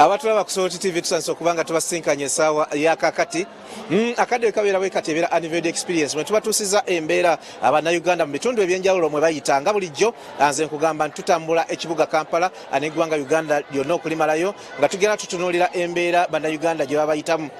Abatulaba ku Salt TV, tusanyuse okuba nga tubasinkanye essaawa ya kakati. Akadde kabeera bwe kati, ebeera Unveiled Experience mwe tubatuusiza embeera Abannayuganda mu bitundu ebyenjawulo mwe bayita. Nga bulijjo, nze nkugamba nti tutambula ekibuga Kampala n'eggwanga Uganda lyonna okulimalayo nga tugenda tutunuulira embeera Bannayuganda gye babayitamu.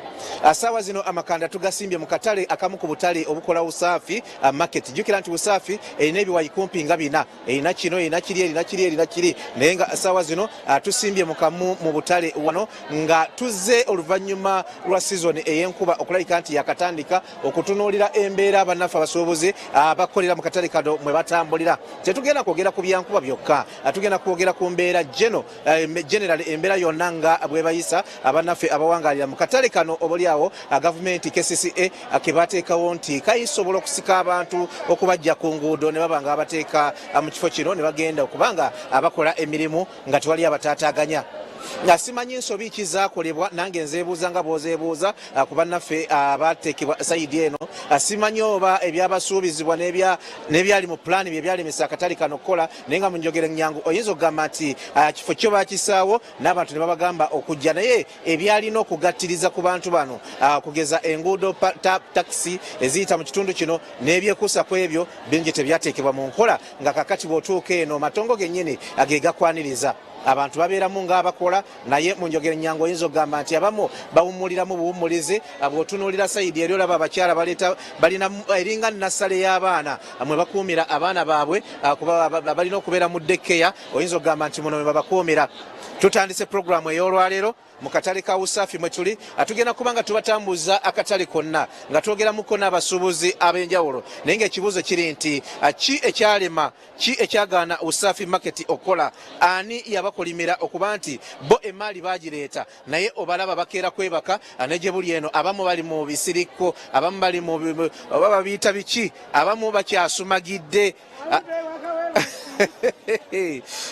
Saawa zino amakanda tugasimbye mu katale akamu ku butale obukola Usaafi Market. Jjukira nti Usaafi erina ebiwayi kumpi nga bina, erina kino, erina kiri, erina kiri, erina kiri, naye nga saawa zino tusimbye mu kamu mu butale wano nga tuzze oluvannyuma lwa sizoni ey'enkuba okulabika nti yakatandika, okutunuulira embeera bannaffe abasuubuzi abakolera mu katale kano mwe batambulira. Tetugenda kwogera ku byankuba byokka, tugenda kwogera ku mbeera general, embeera yonna nga bwebayisa abannaffe abawangalira mu katale kano. Obolyawo gavumenti KCCA kebateekawo nti kayisobola okusika abantu okubajja ku nguudo ne baba nga babateeka mu kifo kino ne bagenda okubanga abakola emirimu nga tewali abataataaganya. Nga simanyi nsobi ki zaakolebwa, nange nzeebuuza nga bw'ozeebuuza ku bannaffe abateekebwa side eno. Simanyi oba ebyabasuubizibwa n'ebyali mu pulaani bye byalemesa akatale kano okukola, naye nga mu njogera ennyangu oyinza okugamba nti kifo kyo bakisaawo n'abantu ne babagamba okujja, naye ebyalina okugattiriza ku bantu bano, kugeza enguudo, takisi eziyita mu kitundu kino n'ebyekuusa ku ebyo, bingi tebyateekebwa mu nkola. Nga kakati bw'otuuka eno, matongo gennyini ge gakwaniriza. Abantu babeeramu ng'abakola, naye mu njogera ennyangu oyinza okugamba nti abamu bawummuliramu buwummulizi. Bw'otunuulira side eri, olaba abakyala baleeta, balina eringa nursery y'abaana mwe bakuumira abaana baabwe, kuba balina okubeera mu daycare. Oyinza okugamba nti muno mwe babakuumira. Tutandise puroguramu ey'olwaleero mu katale ka Usafi mwe tuli. Tugenda kuba nga tubatambuza akatale konna nga twogeramuko n'abasuubuzi ab'enjawulo, naye ng'ekibuuzo kiri nti ki ekyalema, ki ekyagaana Usafi Market okukola? Ani yabakolimira okuba nti bo emaali bagireeta, naye obalaba bakeera kwebaka ne gye buli eno? Abamu bali mu bisirikko, abamu bali mu oba babiyita biki, abamu bakyasumagidde,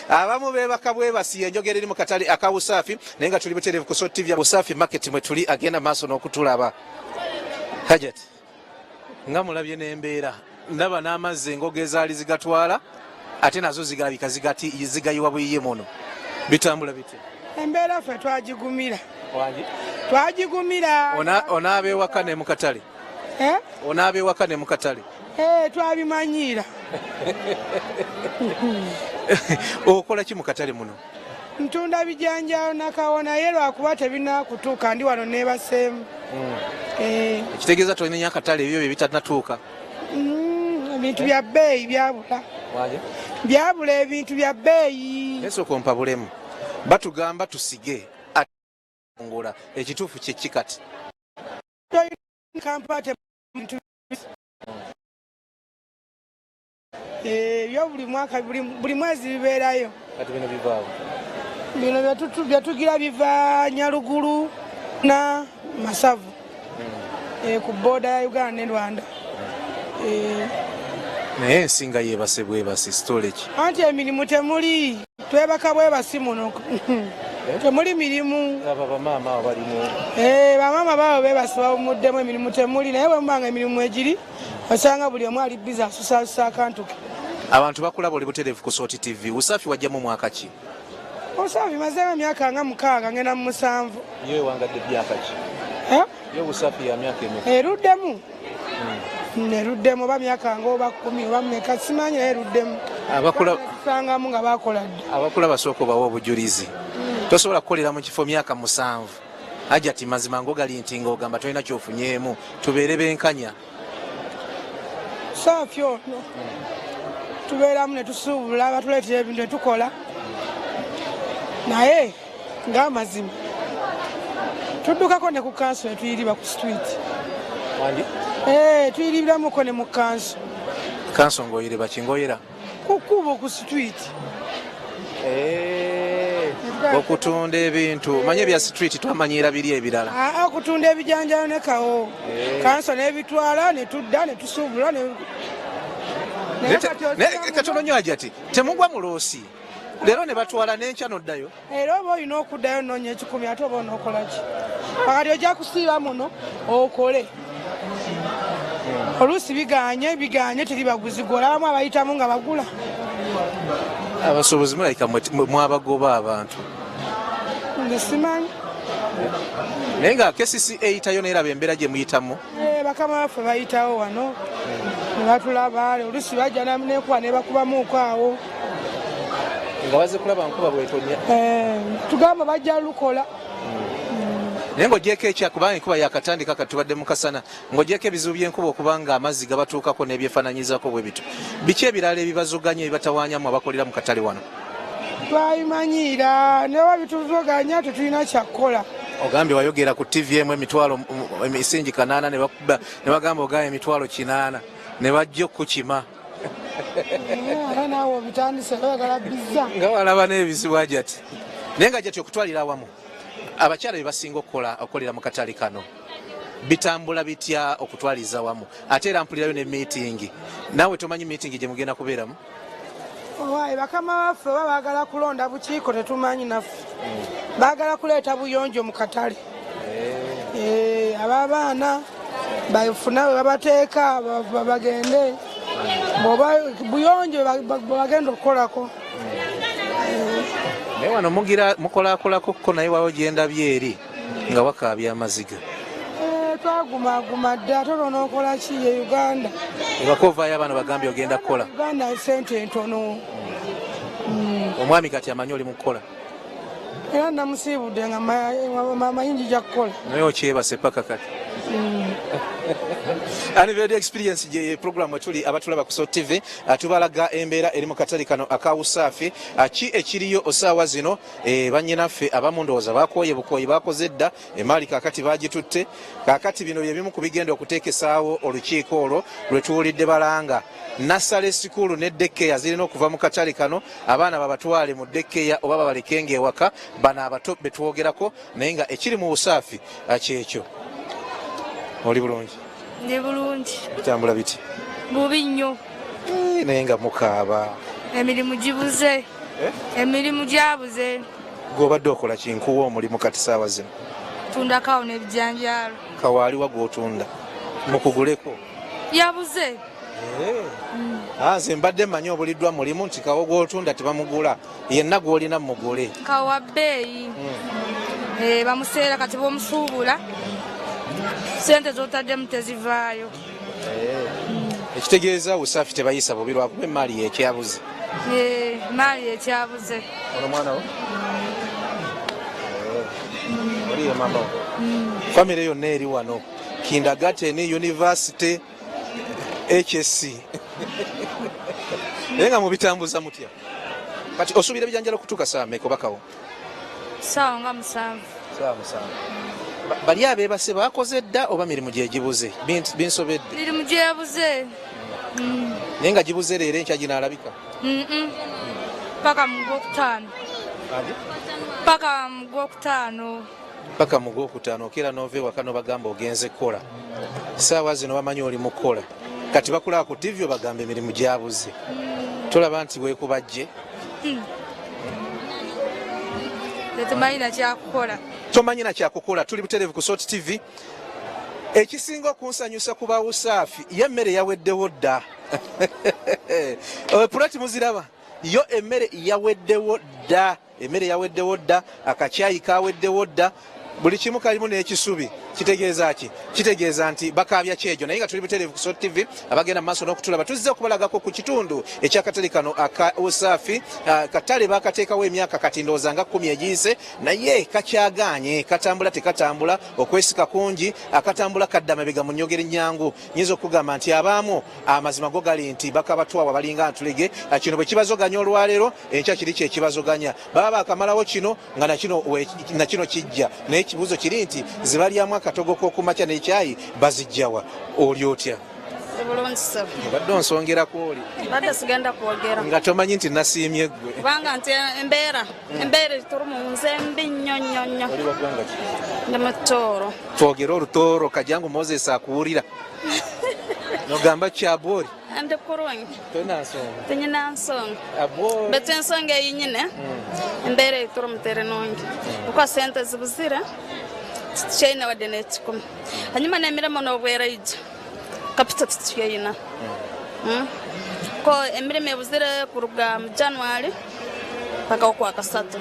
abamu bebaka bwebasi. Enjogera eri mu katale aka Usaafi, naye nga tuli butereevu ku Salt TV. Usaafi Market mwe tuli, agenda maaso n'okutulaba. Hajat, nga mulabye n'embeera, ndaba n'amazzi, engogo ezaali zigatwala ate nazo zigalabika zigayiwa buyiye. Muno bitambula bitya? Embeera ffe twagigumira, twagigumira. Onaaba ewaka ne mu katale? Eh? Onaaba ewaka ne mu katale? Eh, twabimanyiira. Okola ki mu katale muno? Ntunda bijanjalo nakawo, naye lwakuba tebinakutuuka, ndi wano nebaseemu. Eh. Ekitegeeza tolinenya akatale, ebyo bye bitanatuuka. Ebintu bya bbeeyi byabula, byabula, ebintu bya bbeeyi. Naye sooka ompabulemu, batugamba tusige ngula, ekituufu kyeki kati? Kampala bintu ebyo buli mwaka, buli mwezi bibeerayo. Kati bino bivaawo? Bino byetugira biva Nyaruguru na Masavu, ku border ya Uganda ne Rwanda. Naye ensi nga yeebase bwebasi, storage. Anti emirimu temuli, twebaka bwebasi muno, temuli mirimu. Abo bamaama abo balimu. Bamaama baabo bebasi, bawumuddemu, emirimu temuli. Naye bwemubanga emirimu egiri, osanga buli omu ali busy asusaasusa akantu ke. Abantu bakulaba, oli butereevu ku Salt TV. Usaafi wajjamu mwaka ki? Usaafi mazeewo emyaka nga 6, ngenda mu 7. Yo ewangadde myaka ki? Eh? Yo Usaafi ya myaka emeka? Eruddemu, eruddemu oba myaka nga oba 10 oba meka, simanyi, naye eruddemu. Tusangamu nga bakola dda. Abakula basooka obawa obujulizi. Tosobola kukolera mu kifo myaka 7, Hajati, mazima ngogali nti ng'ogamba tolina kyofunyeemu. Tubeere benkanya. Saafi ono tubeeramu ne tusuubula, batuleetera ebintu ne tukola, naye ng'amazima tuddukako ne ku kanso ne tuyiriba ku street. Wangi? Eh, tuyiribiramuko ne mu kanso. Kanso ng'oyiriba ki, ng'oyera? Ku kkubo, ku street. Okutunda ebintu, manye ebya street twamanyiira biri ebirala. Aa, okutunda ebijanjalo ne kawo, kanso n'ebitwala ne tudda ne tusuubula naye kati Naye katono nnyo, Hajati, temugwa mu loss leero ne batwala n'enkya n'oddayo? Era oba olina okuddayo noonya 100, ate oba onookola ki? Akati ojja kusiiba muno okole, oluusi biganye, biganye, teri baguzi, golabamu abayitamu nga bagula. Abasuubuzi mulabika mwabagoba abantu. Nze simanyi. Naye nga KCCA eyitayo neraba embeera gye muyitamu. Eh, bakama baffe bayitawo wano ne batulaba, oluusi bajja n'enkuba ne bakubamuuko awo. Nga bazze kulaba nkuba bwetonya. Eh, tugamba bajja lukola. Naye ng'ogyeko ekya kubanga enkuba yakatandika kati tubadde mu kasana, ng'ogyeko ebizibu by'enkuba okuba nga amazzi gabatuukako n'ebyefaananyizako bwe bityo, biki ebirala ebibazuganya ebibatawaanyamu abakolera mu katale wano? Twabimanyiira, naye oba bituzoganya tetulina kyakukola. Ogambye wayogera ku TV emu emitwalo emisingi 8 ne bakuba ne bagamba ogambye emitwalo 8 ne bajja okukukima. Era naawe obitandise oyagala bizza. Nga walaba n'ebizibu Hajati. Naye nga Hajati okutwalira awamu abakyala be basinga okukolera mu katale kano bitambula bitya okutwaliza wamu? Ate era mpulirayo ne miitingi, naawe tomanyi miitingi gye mugenda kubeeramu? Owaaye bakama baffe oba baagala kulonda bukiiko tetumanyi naffe. Baagala kuleeta buyonjo mu katale. Ab'abaana bafuna we babateeka bagende oba buyonjo bagenda okukolako. Naye wano mugira mukolakolako ko, naye wawo gyendabye eri nga wakaabya amaziga. Twagumaguma dda, ate olwo n'okola ki? Ye Uganda. Ewaka ovaayo abaana bagambye ogenda kukola. Uganda sente ntono. Omwami kati amanyi oli mu kukola? Era namusiibudde nga amanyi njija kukola. Naye okyebase paka kati. Unveiled Experience gye program tuli abatulaba ku Salt TV, tubalaga embeera eri mu katale kano aka Usaafi. Ki ekiriyo osaawa zino? Bannyinaffe abamu ndowooza bakooye bukooyi, bakoze dda emaali, kaakati bagitutte. Kaakati bino bye bimu ku bigenda okuteekesaawo olukiiko olwo lwe tuwulidde balanga. Nursery school ne daycare zirina okuva mu katale kano, abaana babatwale mu daycare oba babalekenga ewaka, bano abato be twogerako. Naye nga ekiri mu Busaafi kyekyo. Oli bulungi? Ndi bulungi. Bitambula biti? Bubi nnyo. Naye nga mukaaba. Emirimu gibuze. Emirimu gyabuze. Gw'obadde okola kinkuwa omulimu kati saawa zino? Tunda kawo n'ebijanjaalo. Kawaaliwa gw'otunda mukuguleko? Yabuze. Nze mbadde mmanyi obuliddwa mulimu nti kawo gw'otunda tebamugula, yenna gw'olina mugule. Kawo wa bbeeyi. Bamuseera kati bw'omusuubula sente z'otaddemu tezivaayo. Ekitegeeza Usaafi tebayisa bubi lwakuba emaali yekyabuze. Emaali yekyabuze. Ono mwana wo? Oli ye mama wo? Famire yonna eri wano. Kindergarten, University, HSC. Naye nga mubitambuza mutya? Kati osuubira ebijanjalo kutuuka saa mmeka oba kawo? Saawa nga 7. Saawa 7. Bali abeebase bakoze dda oba mirimu gye gibuze? Binsobedde. Mirimu gyebuze. Naye nga gibuze leero enkya ginaalabika? Paka mu gwokutaano. Paka mu gwokutaano. Paka mu gwokutaano. Okeera n'ova ewaka n'obagamba ogenze kukola. Saawa zino bamanyi oli mu kukola. Kati bakulaba ku TV obagamba emirimu gyabuze. Tolaba nti weekubajje? Tetumanyi na kyakukola. Tomanyi na kyakukola. Tuli butereevu ku Salt TV. Ekisinga okunsanyusa ku bawusaafi ye emmere yaweddewo dda. Pulati muziraba, yo emmere yaweddewo dda, emmere yaweddewo dda, akacyayi kaweddewo dda, buli kimu kalimu n'ekisubi. Kitegeeza ki? Kitegeeza nti bakaabya kyejo. Naye nga tuli butereevu ku Salt TV, abagenda mu maaso n'okutulaba, tuzze okubalagako ku kitundu ekyakatale kano aka Usaafi. Katale bakateekawo emyaka kati ndowooza nga 10 egiyise, naye kakyagaanye, katambula tekatambula, okwesika kungi, akatambula kadda mabega. Mu nnyogera ennyangu nyinza okugamba nti abaamu amazima go gali nti bakabatwawa balinga ntulege. Kino bwe kibazoganya olwaleero, enkya kiri kyekibazoganya, baba bakamalawo kino nga nakino kijja. Naye ekibuuzo kiri nti zibalyamu akatogo k'okumakya n'ekyayi bazijjawa? Oli otya? Bulungi ssebo. Obadde onsongerako oli. Mbadde sigenda kwogera. Nga tomanyi nti nasiimye ggwe. Kubanga nti embeera tuli mu nze mbi nnyo nnyo nnyo. Oli wa ggwanga ki? Ndi mu Tooro. Twogere Orutooro, Kajangu Moses akuwulira. Nogamba kyabwori? Ndi kurungi. Tolina nsonga? Tinyina nsonga. Abwori. Betu ensonga eyi nyine, embeera ei turimu teri nungi. Kuko sente zibuzire, titukyaine wadde n'ekikumi. Hanyuma n'emirimo n'obweraija, kapito titukyaina. Ko emirimo ebuzire kuruga mu January. Paka okwakasatu.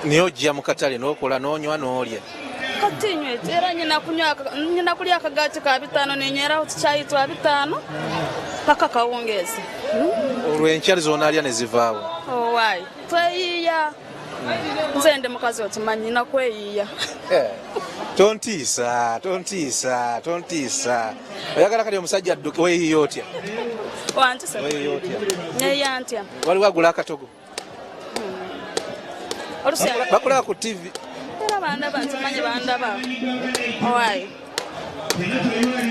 Naye ojja mu katale n'okola n'onywa n'olya. Kati nywe era nyina kunywa, nyina kulya akagaati ka 5 ninyweraho tukyayi twa 5 paka kawungeezi. Olwo enkya zonaalya ne zivaawo. Owaayi tweyiiya. Nze ndi mukazi okimanyi nyina kweyiiya. Tontiisa, tontiisa, tontiisa. Oyagala kati omusajja adduke, weeyiiya otya? Wantisa. Weeyiiya otya? Neeyiya ntya? Waliwo agula akatogo? Olusi Bakulaba ku TV. Era bandaba, nkimanyi bandaba. Owaayi.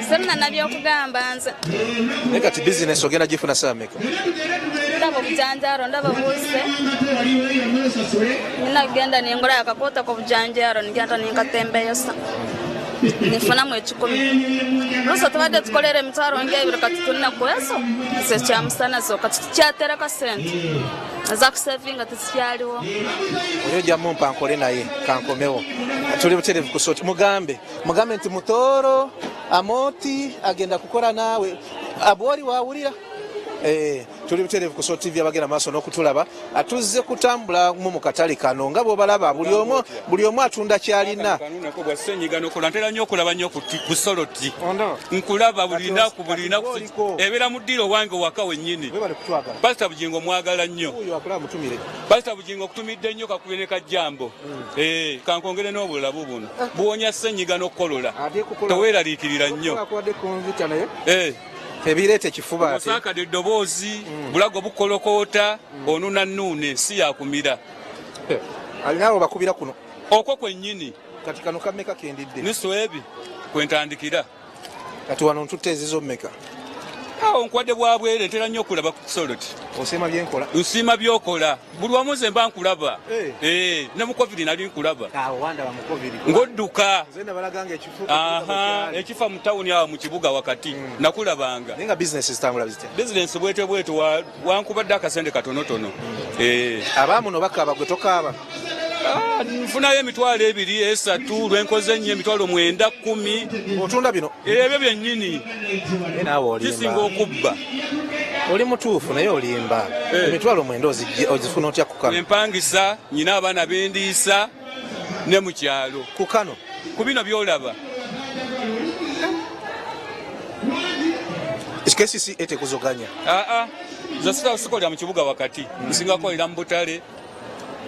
Sirina na byokugamba nze. Naye kati bizinesi ogenda gifuna ssaawa mmeka? Ndaba obujanjaalo, ndaba buuse. Nina kugenda nengula akakoota k'obujanjaalo, nigenda ninkatembeyosa. Nifunamu 10. Lusa tubadde tukolera emitwalo ng'ebiri kati tulina kweso. Nze kyamusana zo kati tukyatereka ssente. Eza kusevinga tezikyaliwo. Oyo ojja mumpa nkole naye kankomewo. Tuli butereevu ku sooti. Mugambe, mugambe nti Mutooro Amooti agenda kukola naawe. Abwoli waawulira? Tuli butereevu ku Salt TV abagenda maaso n'okutulaba. Tuzze kutambula mu katale kano nga bw'obalaba buli omu atunda ky'alina. Kano nako bwa ssenyiga n'okola. Ntera nnyo okulaba nnyo ku Soloti. Nkulaba buli nnaku, buli nnaku. Ebeera mu ddiiro wange waka wennyini. Webale kutwagala. Pastor Bugingo mwagala nnyo. Oyo akulaba mutumire. Pastor Bugingo okutumidde nnyo kakubye ne kajjambo. Kankwongere n'obulala buno. Buwonya ssenyiga n'okukolola. Ate kukolola. Teweeraliikirira nnyo. Okukola akuwadde konvita naye. Ebireeta ekifuba ate. Osaakadde eddoboozi, bulago bukolokoota, onuna nnuune, si yakumira. Alina abo bakubira kuno. Okwo kwennyini. Kati kano kameka kendidde? Nusu ebi kwe ntandikira. Kati wano ntutte ezizo mmeka? Awo nkwadde bwa bwere, ntera nnyo okulaba ku Soloti. Osiima bye nkola? Nsiima by'okola. Buli wamu nze mba nkulaba. Ne mu COVID nali nkulaba. Awo wandaba mu COVID. Ng'odduka. Nze nabalaganga ekifo. Aha, ekifa mu tawuni awo mu kibuga wakati. Nakulabanga. Naye nga bizinesi zitambula zitya? Bizinesi bwetyo bwetyo, wankubadde akasente katonotono. Abaamuno bakaaba, gwe tokaaba? Nfunayo emitwalo 2, 3, lwenkoze ennyo emitwalo 9, 10. Otunda bino? Ebyo byennyini. Naye naawe olimba. Kisinga okubba. Oli mutuufu naye olimba. Emitwalo 9 ozifuna otya ku kano? Empangisa, nnyina abaana bendiisa ne mu kyalo. Ku kano? Ku bino by'olaba. KCCA tekuzoganya? Aa, nze sikolera mu kibuga wakati. Nsinga kukolera mu butale,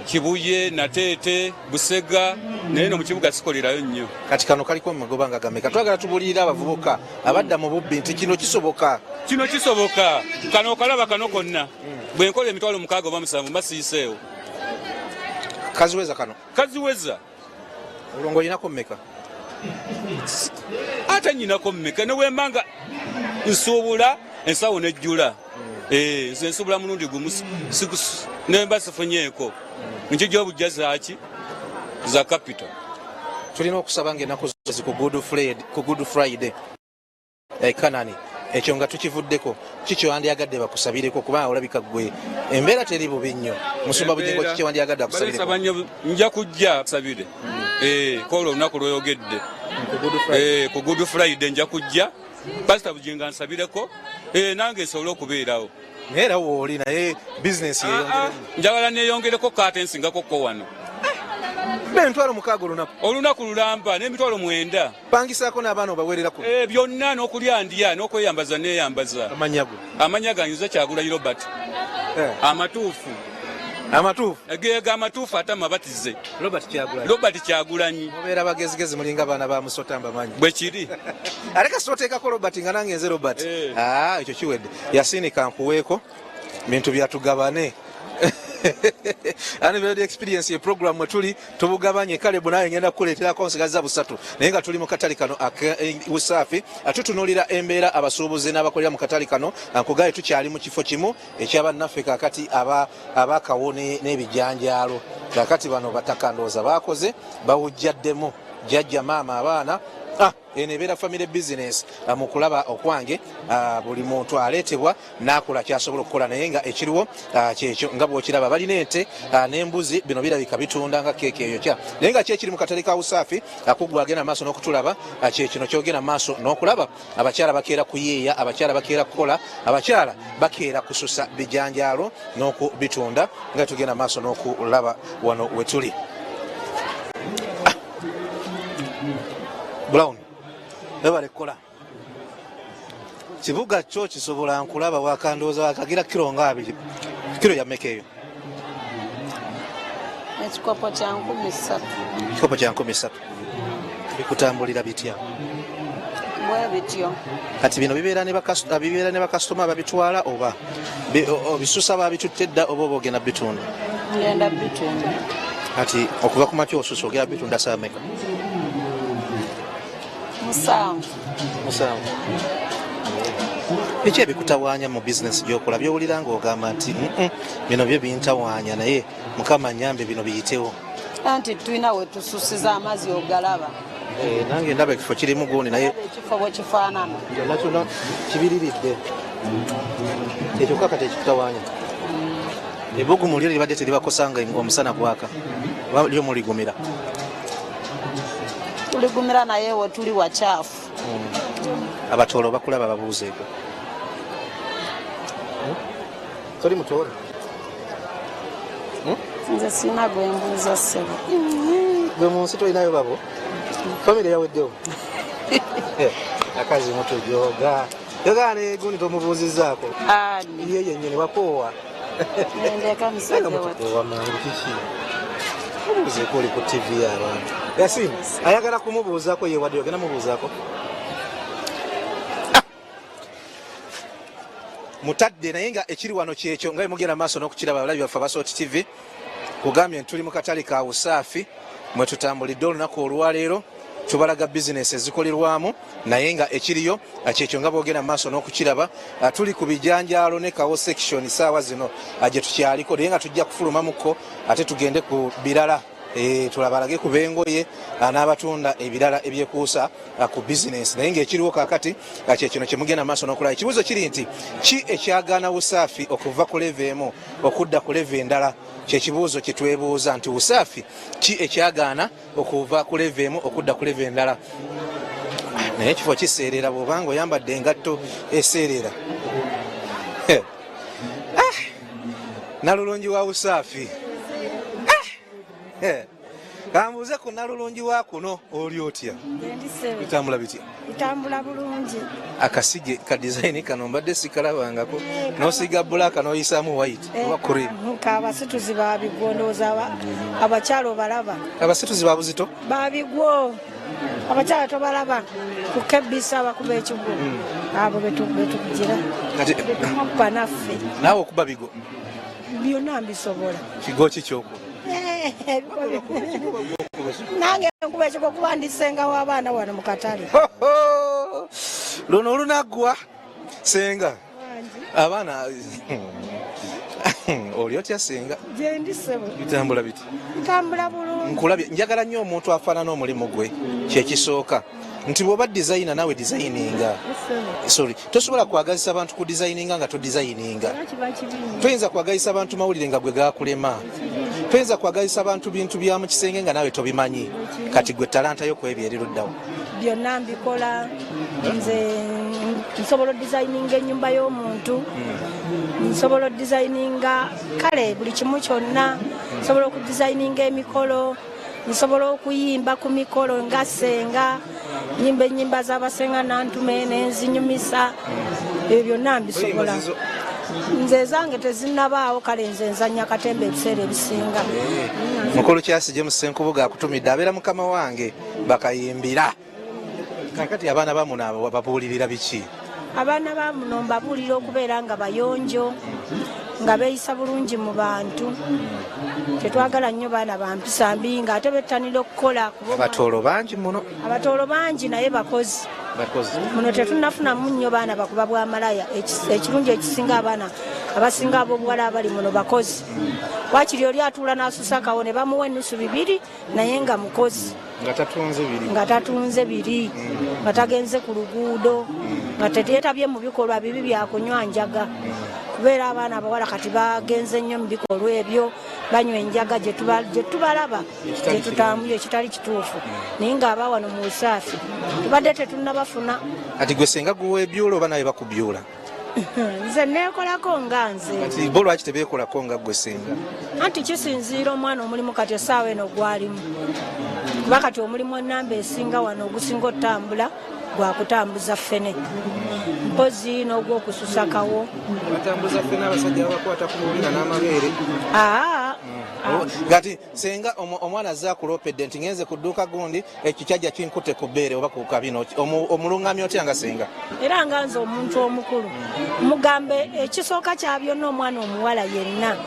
Kibuye, Nateete, Busega, naye no mu kibuga sikolerayo nnyo. Kati kano kaliko magoba nga gameka? Twagala tubuulirire abavubuka abadda mu bubbi nti kino kisoboka. Kino kisoboka. Kano okalaba kano konna. Bwe nkola emitwalo 6 oba 7 mba siyiseewo. Kaziweza kano? Kaziweza. Olwo ng'olinako mmeka? Ate nnyinako mmeka? Ne bwe mba nga nsuubula ensawo n'ejjula. Nze nsuubula mulundi gumu, ne mba sifunyeeko. Nkijja obujja zaaki? Za capital. Tulina okusaba ng'ennaku zino ku Good Friday. Kanani, ekyo nga tukivuddeko, kiki wandyagadde bakusabireko? Kubanga olabika ggwe embeera teri bubi nnyo. Musumba Bugingo, kiki wandyagadde akusabireko? Nsaba nnyo, nja kujja kusabire. Kola olunaku lw'oyogedde. Ku Good Friday nja kujja. Pastor Bugingo ansabireko. Nange nsobole okubeerawo. Naye era wooli, naye bizinesi yeeyongeremu. Njagala neeyongereko kaate nsingako ko wano. Emitwalo 6 olunaku. Olunaku lulamba n'emitwalo 9. Pangisaako n'abaana obaweerera ku. Byonna n'okulya ndya n'okweyambaza neeyambaza. Amannya go? Amannya gange nze Kyagulanyi Robert. Amatuufu. Amatuufu? Geego amatuufu ate amabatize. Robert Kyagulanyi. Robert Kyagulanyi. Mubeera bagezigezi mulinga baana ba musota mbamanyi. Bwe kiri. Ate kasita oteekako Robert nga nange nze Robert. Ekyo kiwedde. Yasini kankuweeko bintu byatugabane. Unveiled Experience ye program mwe tuli tubugabanye. Kale bunaye ngenda kukuleeterako nsigaza 3, naye nga tuli mu katale kano aka Busaafi. Tutunuulira embeera abasuubuzi n'abakolera mu katale kano. Nkugaye tukyali mu kifo kimu ekyabannaffe kaakati abakawo n'ebijanjaalo. Kaakati bano bataka ndowooza baakoze bawujjaddemu jjajja maama abaana Eno ebeera family business. Mu kulaba okwange, buli muntu aleetebwa n'akola kyasobola okukola, naye nga ekiriwo kyekyo nga bw'okiraba, balina ente n'embuzi. Bino birabika bitunda nga keeki eyokya, naye nga kyekiri mu katale ka Usaafi. Akugwa agenda maaso n'okutulaba, kyekino kyogenda maaso n'okulaba. Abakyala bakeera kuyiiya, abakyala bakeera kukola, abakyala bakeera kususa bijanjaalo n'okubitunda, nga tugenda maaso n'okulaba wano wetuli. Brown, webale kukola. Kibuga kyo kisobola nkulaba wakandowooza wakagira kiro nga 20. Kiro ya mmeka eyo? Ekikopo kya 3000. Ekikopo kya 3000. Bikutambulira bitya? Bwe bityo. Kati bino bibeera ne bakasitoma babitwala, oba obisusa babitutte dda, oba ogenda bitunda? Ngenda bitunda. Kati okuva ku makya osusa, ogenda bitunda saa meka? 7. 7. Biki ebikutawaanya mu bizinesi gyokola, byowulira ng'ogamba nti, "Bino byo bintawaanya, naye Mukama nyambe bino biyitewo"? Anti tulina we tususiza amazzi, ogalaba. Nange ndaba ekifo kirimu gundi, naye ekifo bwe kifaanana. Kyonna kyonna kibiriridde. Ekyo kaka tekikutawaanya? Ebbugumu lyo libadde teribakosa nga omusana gwaka, oba lyo muligumira? Tuligumira, naye we tuli wakyafu. Abatoolo bakulaba, babuuzeeko. Toli mutoolo? Nze sirina gwe mbuuza, ssebo. Gwe mu nsi tolinayo babo? Famire yaweddewo? Akazi mutujoga yoga negundi tomubuuzizaako? Ani? Ye yennyini wakoowa. Ndeka musajja wattu. Mutukoowa mangu, kiki? Mubuuzeeko, oli ku TV y'abantu. Yasin ayagala kumubuuzaako, yewadde, ogenda mubuuzaako. Mutadde, naye nga ekiri wano kyekyo nga bemugenda maaso n'okukiraba. Abalabi baffe Abasooti TV, kugambye nti tuli mu katale ka Busaafi mwe tutambulidde olunaku olwaleero. Tubalaga bizinesi ezikolerwamu, naye nga ekiriyo kyekyo nga bwogenda maaso n'okukiraba. Tuli ku bijanjaalo ne kawo section saawa zino gye tukyaliko, naye nga tujja kufulumamuko ate tugende ku birala. Tulabalage ku bengoye n'abatunda ebirala ebyekuusa ku bizinesi, naye ng'ekiriwo kaakati kyekino kyemugenda maaso n'okulaba. Ekibuuzo kiri nti, ki ekyagaana Busaafi okuva ku level emu okudda ku level endala? Kyekibuuzo kyetwebuuza nti, Busaafi ki ekyagaana okuva ku level emu okudda ku level endala? Naye ekifo kiseerera bw'obanga oyambadde engatto eseerera. Nalulungi wa Busaafi, kambuuze ku nalulungi wa kuno, oli otya? Bitambula bitya? Bitambula bulungi. Akasige ka design kano mbadde sikalabangako. Nosiiga black noyisaamu white oba cream. Kabasituzi babigwo, ndowooza abakyala obalaba. Abasituzi ba buzito? Babigwo, abakyala tobalaba ku KBC abakuba ekigwo? Abo betukugira betukuba naffe. Naawe okuba bigo? Byonna mbisobola. Kigo ki kyokuba? Nange nkuba ekigo kuba ndi ssenga w'abaana wano mu katale. Luno olunaggwa senga abaana. Oli otya, senga? Gyendi, ssebo. Bitambula biti? Bitambula bulungi. Nkulabye, njagala nnyo omuntu afaanana omulimu gwe. Kyekisooka nti bw'oba designer, naawe designinga. Sorry, tosobola kwagazisa abantu ku designinga nga todesigninga. Kiba kibi nnyo. Toyinza kwagazisa abantu mawulire nga gwe gakulema. Toyinza kwagazisa abantu bintu bya mu kisenge nga naawe tobimanyi. Kati gwe talanta yo kwebyo eri luddawo? Byonna mbikola nze. Nsobola odesigninga ennyumba y'omuntu, nsobola odesigninga kale buli kimu kyonna, nsobola okudesigninga emikolo, nsobola okuyimba ku mikolo nga senga, nyimba ennyimba z'abasenga nantume nenzinyumisa. Ebyo byonna mbisobola nze. Ezange tezinnabaawo, kale nze nzanya katemba ebiseera ebisinga. Mukulu Kyasi James Senkubuga akutumidde, abeera mukama wange bakayimbira. Kakati abaana bamuno abo babuulirira biki? Abaana ba muno mbabuulira okubeera nga bayonjo, nga beeyisa bulungi mu bantu. Tetwagala nnyo baana bampisa mbi, ng'ate bettanira okukola kuba Abatoolo bangi muno? Abatoolo bangi, naye bakozi. Bakozi. Muno tetunnafunamu nnyo baana bakuba bwamalaya. Ekirungi ekisinga, abaana abasinga ab'obuwala abali muno bakozi. Wakiri oli atuula n'asusakawo ne bamuwa ennusu bibiri naye nga mukozi nga tatunze biri nga tagenze ku luguudo nga teyetabye mu bikolwa bibi byakunywa njaga kubeera abaana abawala kati bagenze nnyo mu bikolwa ebyo banywa enjaga gye tubalaba gye tutambula ekitali kituufu naye ng'aba wano mu busaafi tubadde tetunnabafuna. Kati gwe senga guwebyula oba naye bakubyula? Nze neekolako nga nze. Kati bo lwaki tebeekolako nga gwe senga? Anti kisinziira omwana omulimu kati essaawa eno gwalimu, kuba kati omulimu enamba esinga wano ogusinga otambula gwakutambuza ffene mpozi n'ogwokususakawo. Batambuza ffene abasajja babakwata ku mubira n'amabeere. Kati senga omwana azze akuloopedde nti ngenze ku dduuka gundi ekyo kyajja kinkute ku bbeere oba ku kabina, omulungamya otya nga senga? Era nga nze omuntu omukulu mugambe ekisooka kya byonna, omwana omuwala yenna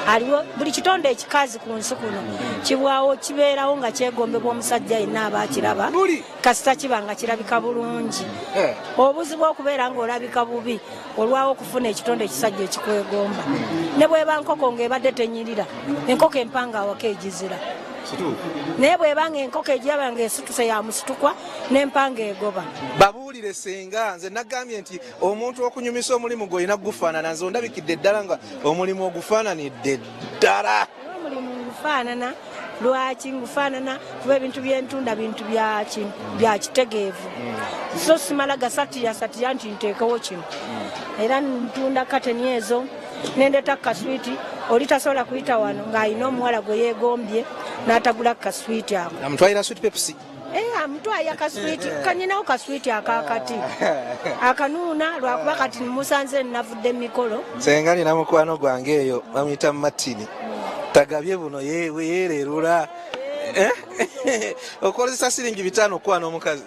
aliwo, buli kitonde ekikazi ku nsi kuno kibwawo kibeerawo nga kyegombebwa omusajja yenna aba akiraba, kasita kiba nga kirabika bulungi. Obuzibu okubeera ng'olabika bubi olwawo okufuna ekitonde ekisajja ekikwegomba. Ne bweba nkoko ng'ebadde tenyirira, enkoko empanga awaka egizira, naye bweba nga enkoko egiraba ng'esituse yamusitukwa n'empanga egoba. Babuulire senga, nze nagambye nti omuntu okunyumisa omulimu gwolina gufaanana, nze ondabikidde ddala nga omulimu ogufaananidde ddala. Omulimu ngufaanana. Lwaki ngufaanana? Kuba ebintu byentunda bintu bya kitegeevu, so simala gasatiya satiya nti nteekewo kino. Era ntunda kateni ezo nendeta kaswiti, oli tasobola kuyita wano ng'alina omuwala gwe yeegombye n'atagula kaswiti ako. Amutwalira sweet Pepsi. Amutwalira kaswiti kanyinawo kaswiti akakati akanuuna, lwakuba kati musanze navudde mikolo. Senga nina mukwano gwange eyo bamuyita Martin tagabye buno yeererula okozesa siringi 5 okwana omukazi.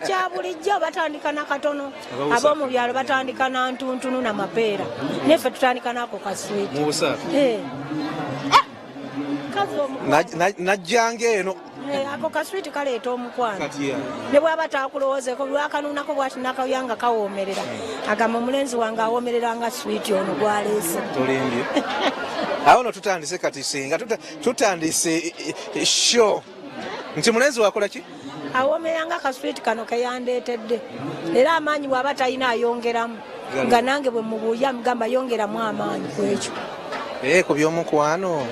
Kya bulijjo batandika na katono, ab'omu byalo batandika na ntuntunu na mapeera, neffe tutandika nako kaswiti. Mu busaafi najjanga eno. Ako kaswiti kaleeta omukwano, ne bwaba takulowoozeko lwakanuunako bwati nakawuya nga kawoomerera, agamba omulenzi wange awoomerera nga switi ono gwaleese. Tulimbye awo no tutandise kati singa tutandise show nti mulenzi wakola ki? Awoomerera nga kaswiti kano keyandeetedde, era amaanyi bw'aba talina ayongeramu, nga nange bwe mubuuya mugamba yongeramu amaanyi ku ekyo. Ku by'omukwano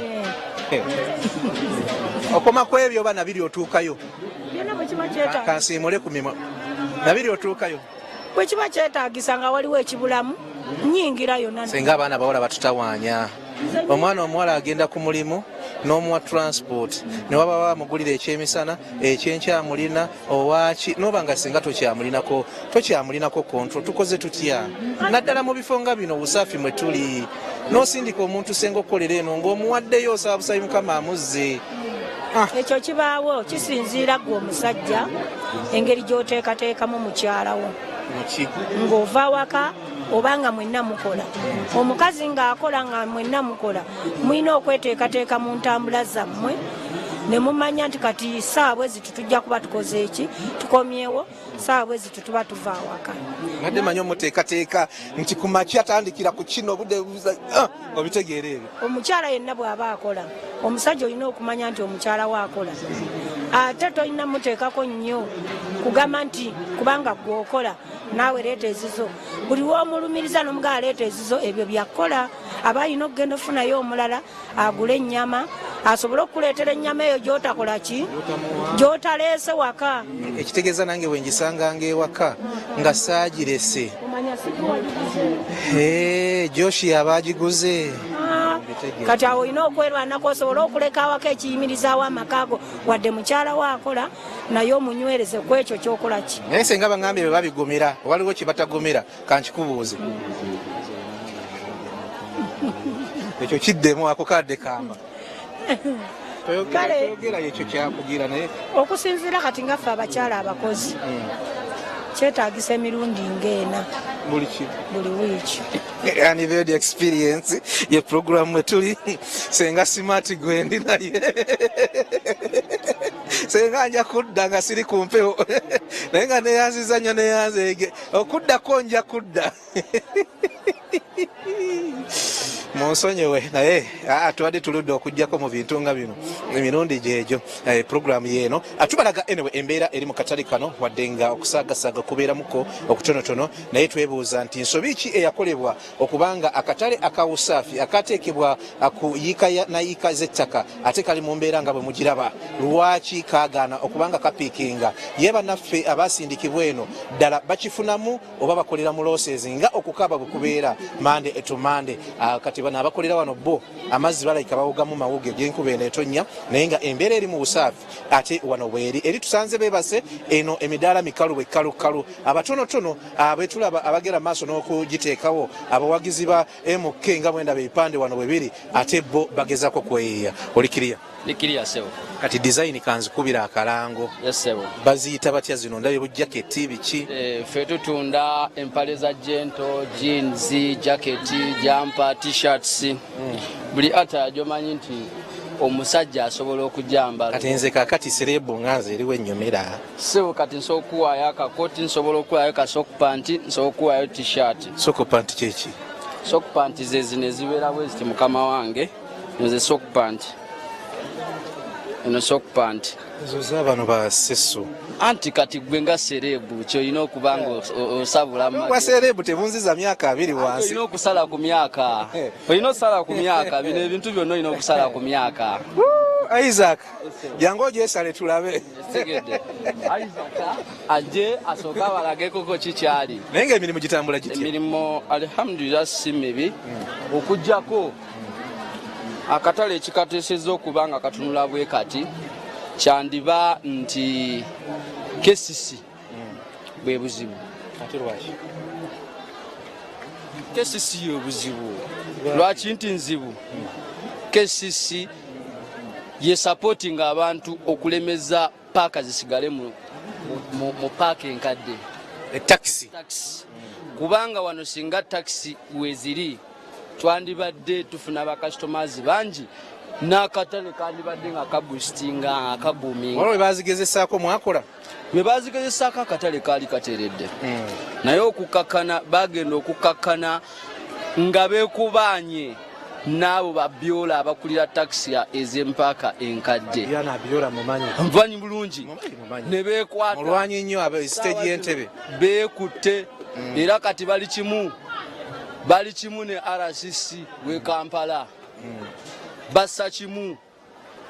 okoma ku ebyo oba nabiri otuukayo? Kansiimule ku mimwa, nabiri otuukayo? Bwe kiba kyetaagisa nga waliwo ekibulamu nyingira yonna. Singa abaana bawala batutawaanya, omwana omuwala agenda ku mulimu n'omuwa transport ne waba bamugulira ekyemisana ekyenkyamulina owaki, noba nga singa tokyamulinako control, tukoze tutya? Naddala mu bifo nga bino Busaafi mwe tuli, n'osindika omuntu senga okukolera eno ng'omuwaddeyo osaba busabi Mukama amuzze. Ekyo kibaawo kisinziira gwe omusajja engeri gy'oteekateekamu mukyalawo ng'ova awaka oba nga mwenna mukola. Omukazi ng'akola nga mwenna mukola, mulina okweteekateeka mu ntambula zammwe ne mumanya nti kati saawa bwe ziti tujja kuba tukoze eki, tukomyewo saawa bwe ziti tuba tuva awaka. Nadde manyi omuteekateeka nti ku makya atandikira ku kino obudde obitegeera ebyo. Omukyala yenna bw'aba akola, omusajja olina okumanya nti omukyala we akola, ate tolina muteekako nnyo kugamba nti kubanga gwe okola naawe leeta ezizo. Buli w'omulumiriza n'omugamba leeta ezizo, ebyo byakkola aba alina okugenda ofunayo omulala agule ennyama asobole okukuleetera ennyama eyo gy'otakola ki, gy'otaleese waka. Ekitegeeza nange bwe ngisanganga ewaka nga saagirese, Joshi aba agiguze. Kati awo olina okwerwanako osobole okuleka awaka ekiyimirizaawo amaka ago, wadde mukyala we akola naye omunywereze ku ekyo kyokola ki. Naye senga bangambye bwe babigumira, waliwo kye batagumira, kankikubuuze ekyo kiddemu ako kadde kamba. Toyogera ekyo kyakugira naye. Okusinziira kati nga ffe abakyala abakozi, kyetaagisa emirundi ng'ena buli wiiki. Unveiled Experience ye program mwe tuli, senga Smart gwendi naye. Senga nja kudda nga siri ku mpewo, naye nga neyanziza nnyo, neyanzeege okuddako nja kudda. Munsonyiwe naye tubadde tuludde okujjako mu bintu nga bino emirundi gyegyo eh, puroguramu yeeno tubalaga anyway embeera eri mu katale kano wadde nga okusaagasaaga kubeeramuko okutonotono naye twebuuza nti nsobi ki eyakolebwa okubanga akatale aka usaafi akateekebwa ku yiika na yiika z'ettaka ate kali mu mbeera nga bwe mugiraba lwaki kaagaana okubanga kapiikinga ye bannaffe abasindikibwa eno ddala bakifunamu oba bakolera mu losses nga okukaaba bwe kubeera mande to mande. Ah, kati bano abakolera wano bo amazzi balayika bawugamu mawuge gyenkuba eno etonnya naye nga embeera eri mu busaafi ate wano bweri eri tusanze bebase eno emidaala mikalu bwekkalukalu abatonotono abetulaba abagenda maaso n'okugiteekawo abawagizi ba MK nga bwendaba ebipande wano bwe biri ate bo bagezako kweyiya olikiriya Nikiriya sebo. Kati design kanzikubira akalango. Yes sebo. Baziyita batya zino ndabye bujaketi biki? Eh, ffe tutunda empale za gento, jeans, jacket, jumper, t-shirts. Buli ata gyomanyi nti omusajja asobola okujambala. Kati nze kakati serebu nga nze eriwo ennyumira. Sebo kati nsobola okuwaayo akakoti, nsobola okuwaayo ka sock pant, nsobola okuwaayo t-shirt. Sock pant kyeki? Sock pant ze zino ezibeera bwe ziti mukama wange. Nze sock pant. Eno sock pant. Ezo z'abano ba sesu. Anti kati gwe nga serebu kyolina okuba nga osabula mu Obwa serebu tebunziza myaka abiri wansi. Olina okusala ku myaka. Olina okusala ku myaka. Bino ebintu byonna olina okusala ku myaka. Isaac, jangu ogyesale tulabe. Tegedde. Isaac ajje asooke abalageko ki kyali. Naye ng'emirimu gitambula gitya? Emirimu alhamdulillah si mibi. Okuggyako akatale ekikateesezza okuba nga katunula bwe kati kyandiba nti KCC bwe buzibu. Ate lwaki? KCC ye buzibu. Lwaki nti nzibu? KCC ye supporting abantu okulemeza paaka zisigale mu paaka enkadde. Taxi. Taxi. Kubanga wano singa taxi weziri twandibadde tufuna bakasitomazi bangi n'akatale kandibadde nga kabusitinga nga kabuminga. Waliwo bebazigezesaako mwakola? Bwe bazigezesaako akatale kaali kateredde. Naye okukakkana bagenda okukakkana nga beekubaanye n'abo babyola abakulira takisi ez'empaaka enkadde. Yana Abiola mumanyi. Mumanyi bulungi. Ne beekwata. Mulwanyi nnyo aba stage y'Entebbe. Beekutte era kati bali kimu. Bali kimu ne RCC w'e Kampala. Bassa kimu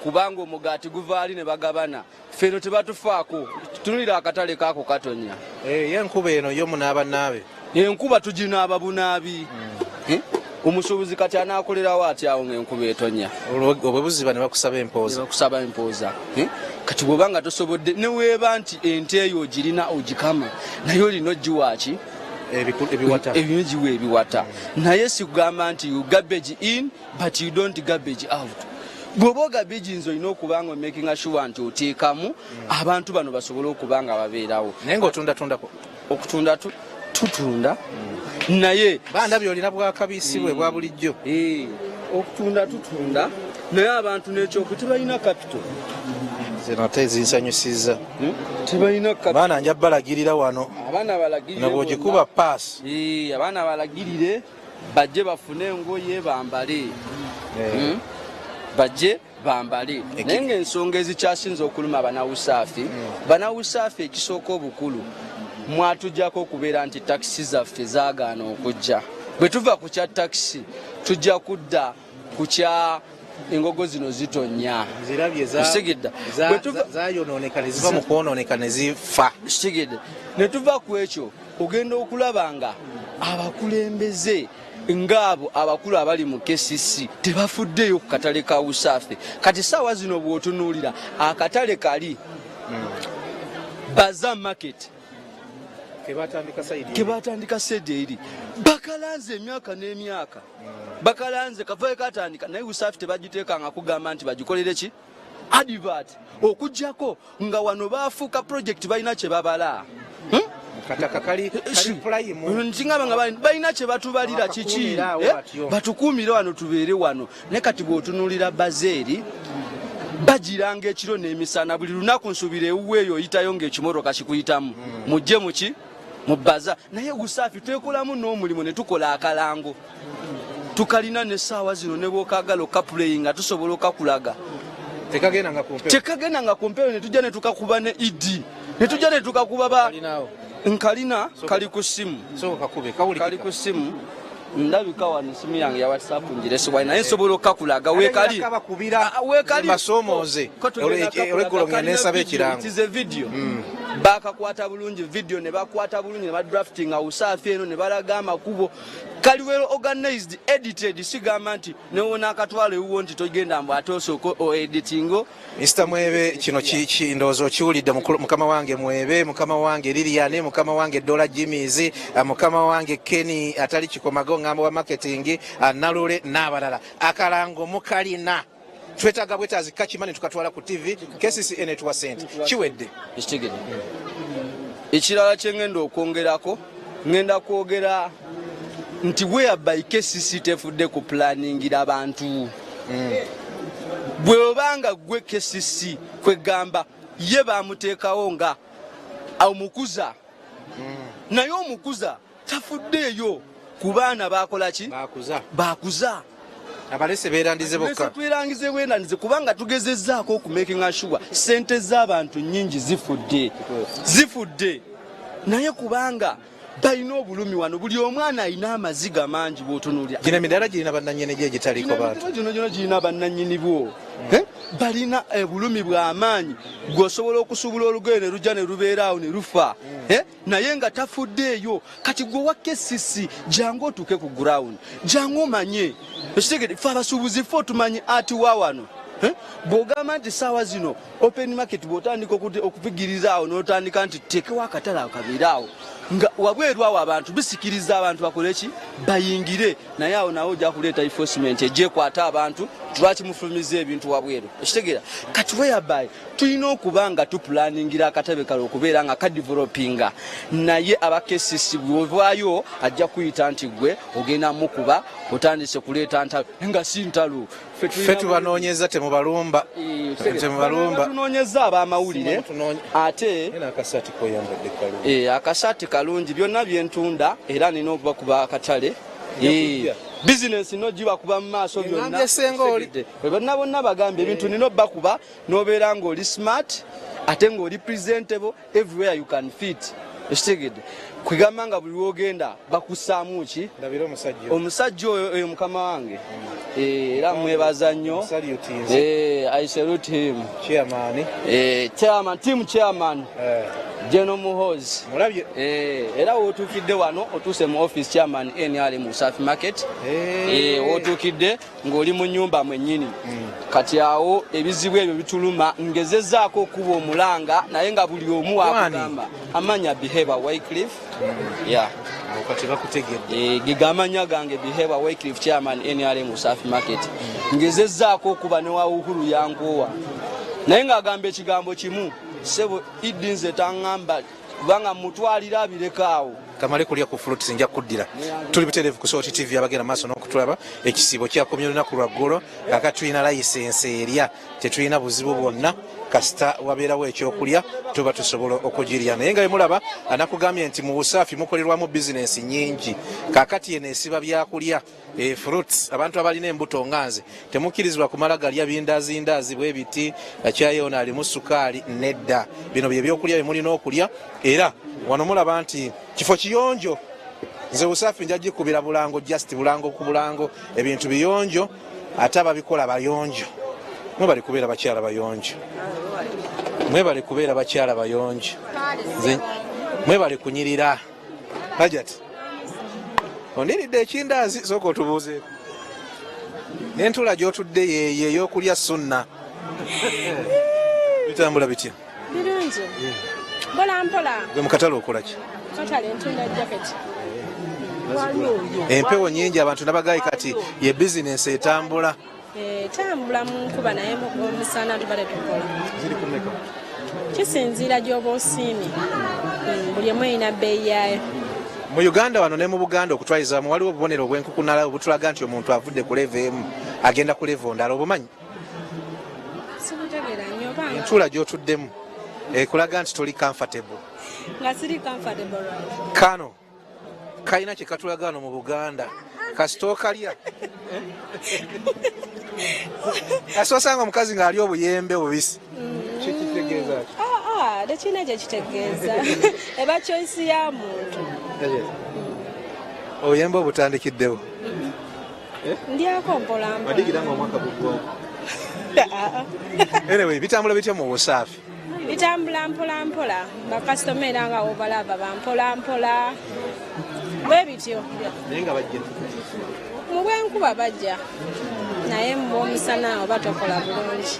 kubanga omugaati guva ali ne bagabana. Ffe tebatufaako. Tunulira akatale kaako katonya. Eh, ye enkuba eno yo munaaba naabe. Enkuba tuginaaba bunaabi. Omusuubuzi kati anaakolerawo atya awo ng'enkuba etonya? Obwe buziba ne bakusaba empooza. Ne bakusaba empooza. Kati bw'oba nga tosobodde ne weeba nti ente eyo ogirina ogikama naye olina ogiwa ki? Ebiwata. Ebyo giwa ebiwata. Naye si kugamba nti you garbage in but you don't garbage out. Bw'oba ogarbage nze olina okuba nga omakinga sure nti oteekamu abantu bano basobole okuba nga babeerawo. Naye ng'otundatundako? Okutunda tutunda. Naye banda byolina bwakabisi bwe bwa bulijjo. Okutunda tutunda naye abantu n'ekyoku tebalina capital. Zino ate zinsanyusizza. Tebalina capital. Abaana nja balagirira wano. Abaana balagirire Na bw'ogikuba bonna. pass. Abaana balagirire bajje bafune engoye bambale. Bajje bambale. Naye ng'ensonga ezikyasinze okuluma bannawusaafi, bannawusaafi ekisooka obukulu mwatujjako okubeera nti takisi zaffe zaagaana okujja. Bwe tuva ku kya takisi tujja kudda ku kya engogo zino zitonnya. Zirabye Kisigidde. Bwe tuva zayonooneka ne ziva mu kwonooneka ne zifa. Kisigidde. Ne tuva ku ekyo ogenda okulaba nga abakulembeze ng'abo abakulu abali mu KCC tebafuddeeyo ku katale ka Usaafi. Kati ssaawa zino bw'otunuulira akatale kali Bazaar Market kebatandika side eri bakalanze emyaka n'emyaka. Bakalanze kava katandika naye Usaafi tebagiteekanga kugamba nti bagikolere ki? Advert. Okuggyako nga wano baafuuka project balina kye babala. Kataka kali prime. Nti ngamba nga balina kye batubalira kiki? Bakakuumira awo batyo. Batukuumire wano tubeere wano. Naye kati bw'otunuulira bazeeri bagiranga ekiro n'emisana buli lunaku nsuubira ewuwe eyo oyitayo ng'ekimotoka kikuyitamu. Mujje muki? Mu baza. Naye Usaafi twekolamu n'omulimu ne tukola akalango. Tukalina n'essaawa zino ne bw'okaagala okapuleyinga tusobola okakulaga. Tekagenda nga ku mpewo ne tujja ne tukakuba ne ed ne tujja ne tukakuba ba nkalina kali ku ssimu kali ku ssimu ndabika wano esimu yange ya whatsapp ngiresebwa naye nsobola okukakulaga wekali ah, basomooze olweggulo nga nensaba ekirango video hmm. bakakwata bulungi video ne bakwata bulungi ne badraftinga usaafi eno ne balaga amakubo kali well organized edited sigamba nti newona akatwala ewuwo nti togenda mbu ate osooka oeditingo Mr Mwebe kino kiki ndowooza okiwulidde mukama wange Mwebe mukama wange Lilian mukama wange Dola Jimmys eh, mukama wange Kenny atali kikomago ngamba wa marketing eh, Nalule n'abalala akalango mukalina twetaaga bwetaazi kakima ne tukatwala ku TV KCCA netuwa sente kiwedde ekitegedde ekirala kye ngenda okwongerako ngenda kwogera nti whereby KCC tefudde ku planingira bantu mm. bw'obanga gwe KCC kwegamba ye bamuteekawo nga omukuza mm. naye omukuza tafuddeeyo ku baana bakola ki bakuza abalese beerandize bokka twerangize bwerandize kubanga tugezezzaako okumakinga sure sente z'abantu nyingi zifudde zifudde naye kubanga balina obulumi wano buli omwana alina amaziga mangi bwotunulira gino emidaala girina bannanyini gyo egitaliiko bantu gino gyona girina bannanyini bwo hmm. eh? balina obulumi bw'amaanyi gwe osobola okusuubula olugoye ne lujja ne lubeera awo ne lufa hmm. eh? naye nga tafuddeeyo kati gwe wa kcc jangu otuuke ku ground jangu omanye ekitegede fe abasuubuzi fe otumanyi ati wa wano eh? bw'ogamba nti saawa zino open market bw'otandika okuvigiriza awo n'otandika nti tuteekewo akatale awo kabeere awo nga wabweru awo abantu bisikiriza abantu bakole ki bayingire naye awo nawe ojja kuleeta enforcement egyekwata abantu lwaki mufulumiza ebintu wabweru ekitegeera kati whereby tulina okuba nga tupulaningira akatebe kale okubeera nga kadevelopinga naye aba kcc bwovaayo ajja kuyita nti gwe ogenda mukuba otandise kuleeta ntalo nga si ntalo ffe tubanoonyeza temubalumba eh, temubalumba tunoonyeza abamawulire ate eh, akasaati kalungi byonna byentunda era nina okubakuba akatale eh, bizinensi nogibakuba mu maaso byonna bonna bonna bagambye ebintu nina obakuba nobeera ng'oli smart ate ng'oli presentable everywhere you can fit ekitegedde kwegamba nga buli wogenda bakusaamu ki omusajja oyo oyo mukama wange mm. eh, era mwebaza nnyo eh, i salute him eh, chairman team chairman General Muhoozi era wotuukidde wano otuuse mu office chairman NRM Usafi Market wotuukidde ng'oli mu nyumba mwennyini mm. kati awo ebizibu ebyo bituluma ngezezaako okuba omulanga naye nga buli omu wakugamba amanya behave Wycliffe mm. yeah kati bakutegedde eh, ge amanya gange behave Wycliffe chairman NRM Usafi Market mm. ngezezaako okuba ne wa Uhuru yankoowa naye ng'agamba ekigambo kimu sebo Iddi nze tangamba kubanga mutwalira abireka awo kamale kulya ku fruits nja kuddira tuli butereevu ku Salt TV abagenda maaso n'okutulaba ekisiibo kyakomye olunaku lwa ggulo kaka tulina layisensi erya tetulina buzibu bwonna kasita wabeerawo ekyokulya tuba tusobola okugirya naye nga bemulaba anakugambye nti mu busaafi mukolerwamu bizinensi nyingi kakati eno esiba byakulya E, fruits abantu abalina embuto nga nze temukkirizibwa kumala galya bindazindaazi bwe biti akyayi ono alimu sukaali nedda bino bye byokulya bye mulina okulya era wano mulaba nti kifo kiyonjo nze busaafi nja gikubira bulango just bulango ku bulango ebintu biyonjo ate ababikola bayonjo mwebale kubeera bakyala bayonjo mwebale kubeera bakyala bayonjo nze mwebale kunyirira Hajat ondiridde ekindaazi sooka otubuuzeeko n'entula gy'otudde yeeyo ey'okulya sunna bitambula bitya birungi mpola mpola gwe mu katale okola ki katale ntunda jaketi empewo nyingi abantu nabagayi kati ye bizinensi etambula Eh, tambula mu nkuba naye omusana tuba tetukola kisinziira gyoba osiimye hmm, buli emu erina bbeeyi yaayo mu uganda wano ne mu buganda okutwalizamu waliwo obubonero obwenkukunala obutulaga nti omuntu avudde ku levo emu agenda ku levo ndala obumanyi entuula gyotuddemu ekulaga nti toli comfortable nga siri comfortable kano kalina kyekatulaga wano mu buganda Kasita okalya. Kasita osanga omukazi ng'ali obuyembe obubisi. Kikitegeeza ki? Ah, ah, tekirina kyekitegeeza, eba choice ya muntu. Obuyembe obutandikiddewo. Ndyako mpola mpola. Wadigira nga omwaka guggwako. Ah, ah. Anyway, bitambula bitya mu busaafi? Bitambula mpola mpola, bakasitoma era nga wobalaba ba mpola mpola bwe bityo. Naye nga bajja. Mu bwenkuba bajja, naye mu bwomusana oba tokola bulungi.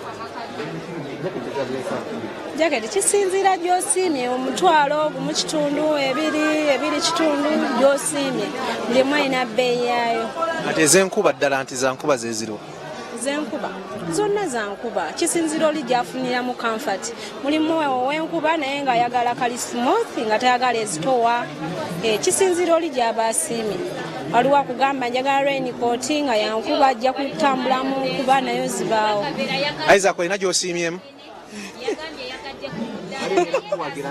Jaketi kisinziira gy'osiimye, omutwalo gumu kitundu, ebiri, ebiri kitundu, gy'osiimye, buli emu alina bbeeyi yaayo. Ate ez'enkuba ddala nti za nkuba zeziriwa? Zenkuba zonna za nkuba, kisinziira oli gy'afuniramu comfort. Mulimu ow'enkuba naye ng'ayagala kali smooth, nga tayagala ezitowa. Kisinziira oli gy'aba asiimye. Waliwo akugamba njagala raincoat nga yankuba, ajja kutambula mu nkuba, nayo zibaawo. Isaac, olina gy'osiimyemu?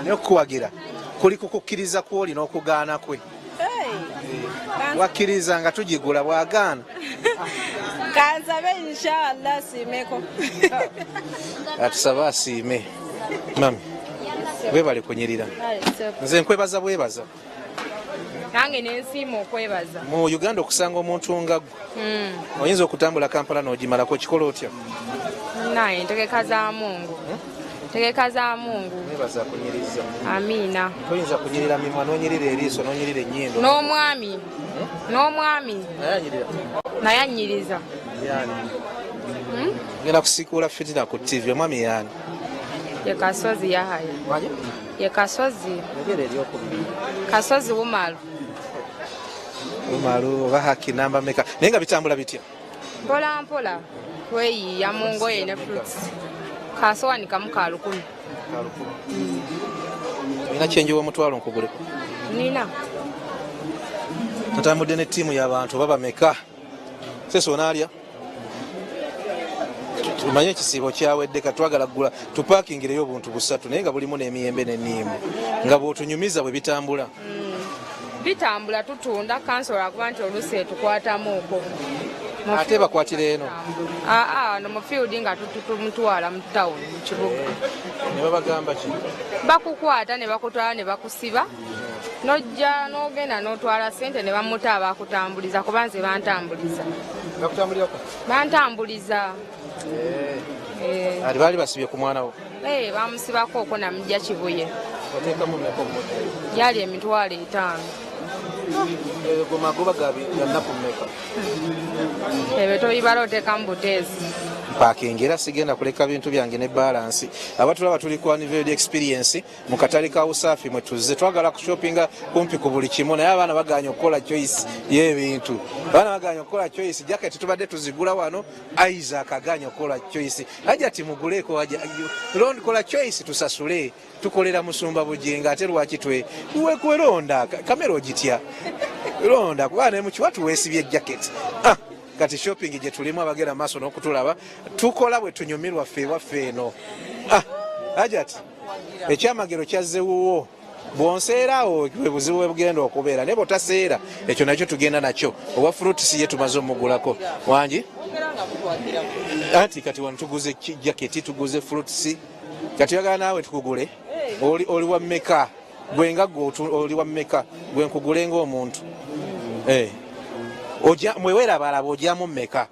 Naye okukuwagira kuli kukukkiriza kwoli n'okugaana kwe. Wakkiriza nga tugigula, bw'agaana? Kansabe inshallah asiimeko. Atusabe asiime. Mami, webale kunyirira, nze nkwebaza bwebaza. Nange nensiima okwebaza. Mu Uganda okusanga omuntu nga gwe, oyinza okutambula Kampala n'ogimalako, okikola otya? Naye ntegeka za Mungu, ntegeka za Mungu. Mwebaza kunyiriza. Amiina. Toyinza kunyirira mimwa, n'onyirira eriiso, n'onyirira ennyindo? N'omwami, n'omwami. Naye anyirira? Naye annyiriza. Yani ngenda kusikuula fitina ku TV, omwami yaani? Ye Kasozi Yahaya. Wanje? Ye Kasozi. Yogera eryokubiri. Kasozi Wumalu. Umaru oba Haki namba meka? Naye nga bitambula bitya? Mpola mpola, tweyiiya mu ngoye ne fruits. Kasowani kamu ka 1000. Olina kyenji w'omutwalo nkuguleko? Nina. Natambudde ne ttiimu y'abantu oba bameka. Sese onaalya, tumanye ekisiibo kyawedde, katwagala kugula tupakingireyo obuntu busatu, naye nga bulimu n'emiyembe n'enniimu, nga bw'otunyumiza bwe bitambula. Bitambula, tutunda kansola akuba nti oluusi etukwatamuuko. Ate bakwatira eno? Aa, no mu field nga tumutwala mu town, mu kibuga. Ne babagamba ki? Bakukwata ne bakutwala ne bakusiba, nojja n'ogenda n'otwala sente ne bamuta abakutambuliza, kuba nze bantambuliza. Bakutambulirako? Bantambuliza. Eh. Ati baali basibye ku mwana wo? Eh, bamusibako okwo namujja Kibuye. Oteekamu mmeka omutwe? Yali 50,000. Go magoba ga nnaku mmeka? Ebyo tobibala, oteekamu buteesi. Mpakinga era sigenda kuleka bintu byange ne balance. Abatulaba, tuli ku Unveiled Experience mu katale ka Usaafi mwe tuzze. Twagala kushopinga kumpi ku buli kimu, naye abaana baganye okukola choice y'ebintu. Abaana baganye okukola choice. Jacket tubadde tuzigula wano, Isaac aganye okukola choice. Aja ti muguleko, aja londi, kola choice tusasule. Tukolera musumba Bugingo, ate lwaki twe wekweronda kamera ogitya? Londa kuba ne mukiwa tuweesibye jacket. Ah, kati shopping gye tulimu, abagenda maaso n'okutulaba, tukola bwe tunyumirwa ffe ewaffe eno. Ah, ajati ekyamagero kyazze wuwo. Bw'onseera awo bwe buzibu bwe bugenda okubeera, naye bw'otaseera ekyo nakyo tugenda nakyo. Owa fruits ye tumaze omugulako wangi, anti kati wano tuguze jaketi, tuguze fruits, kati oyagala naawe tukugule. Oli, oli wa mmeka gwe? Nga gwe oli wa mmeka gwe nkugule ng'omuntu? Eh. Oja mwewerabalaba ojyamu mmeka?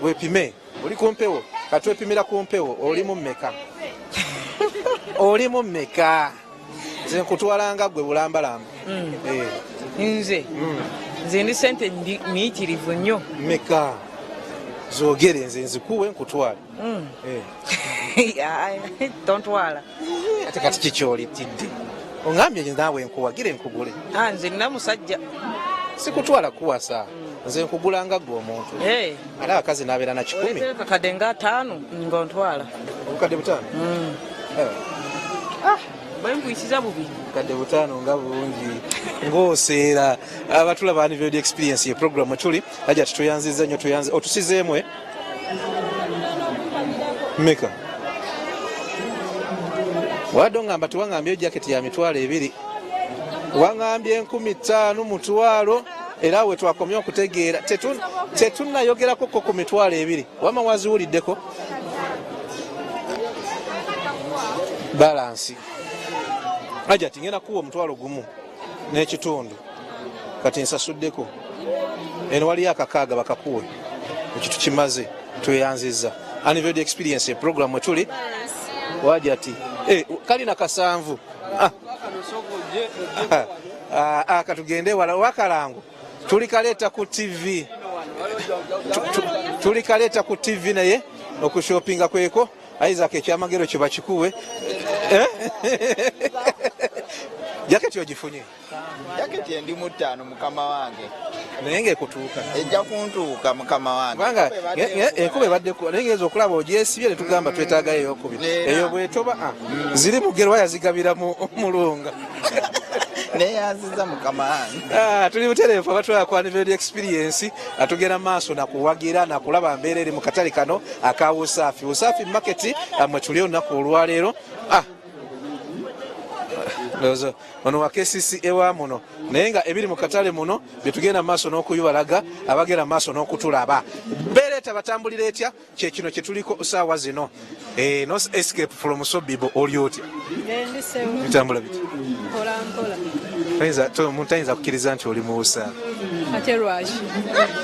Wepime, oli ku mpewo, katwepimira ku mpewo. Oli mu mmeka? Oli mu mmeka? Nze nkutwalanga gwe bulambalamba. Eh. Nze nze ndi sente miyitirivu nnyo. Mmeka zogere, nze nzikuwe nkutwale. Eh. Tontwala. Ate kati kikyolitidde? Oŋambye naawe nkuwagire nkugule. Ah, nze nina musajja. Sikutwala kuwasa, nze nkugulanga gwe omuntu. Eh, ate abakazi nabeera na 100. Oleetera kakadde nga 50 ng'ontwala. Obukadde 5? Eh, Bankuyisiza bubi. Obukadde 5 nga bungi ng'oseera. Abatulaba, Unveiled Experience ye program tuli. Aja tutuyanziza nnyo, tuyanze otusizeemu meka wadde oŋŋamba tiwaŋŋambye jaketi ya 20,000, waŋŋambye 5,000, mutwalo. Era we twakomye okutegeera tetunnayogerako ko ku 20,000. Wama waziwuliddeko balansi. Hajati, ngenda kuwa 1500 kati nsasuddeko eno waliyo akakaaga bakakuwe, ekyo tukimaze. Tweyanziza Unveiled Experience, program mwetuli. Wajati, eh, kalina kasanvu. Ah. Ah, ah, katugende wala wakalango tulikaleeta ku TV, tulikaleeta ku TV, naye okushopinga kweko. Isaac, ekyamagero kye bakikuwe. Eh? Jaketi ogifunye? Jaketi endi mu ttaano, mukama wange. Naye ngaekutuuka? Ejja kuntuuka, mukama wange. Kubanga enkuba ebadde, naye ngeza okulaba ogyesibye netugamba twetaagayo eyokubiri. Eyo bwetoba, ah, ziri mugerwa yazigabira mu mulunga. Neyanziza, mukama wange. Ah, tuli butereevu abatwala ku Unveiled Experience, atugenda maaso nakuwagira nakulaba mbeera eri mu katale kano aka Usaafi, Usaafi Market, ah, mwe tuli olunaku olwaleero. Ah, ndowooza ono wa KCC ewa muno, naye nga ebiri mu katale muno byetugenda mu maaso n'okubibalaga abagenda mu maaso n'okutulaba. Beereeta batambulira etya? Kyekino kyetuliko saawa zino. Eh, no escape from Sobibo. Oli otya? Bitambula biti? Mpola mpola. Omuntu ayinza kukkiriza nti oli mu busaafi? Ate lwaki?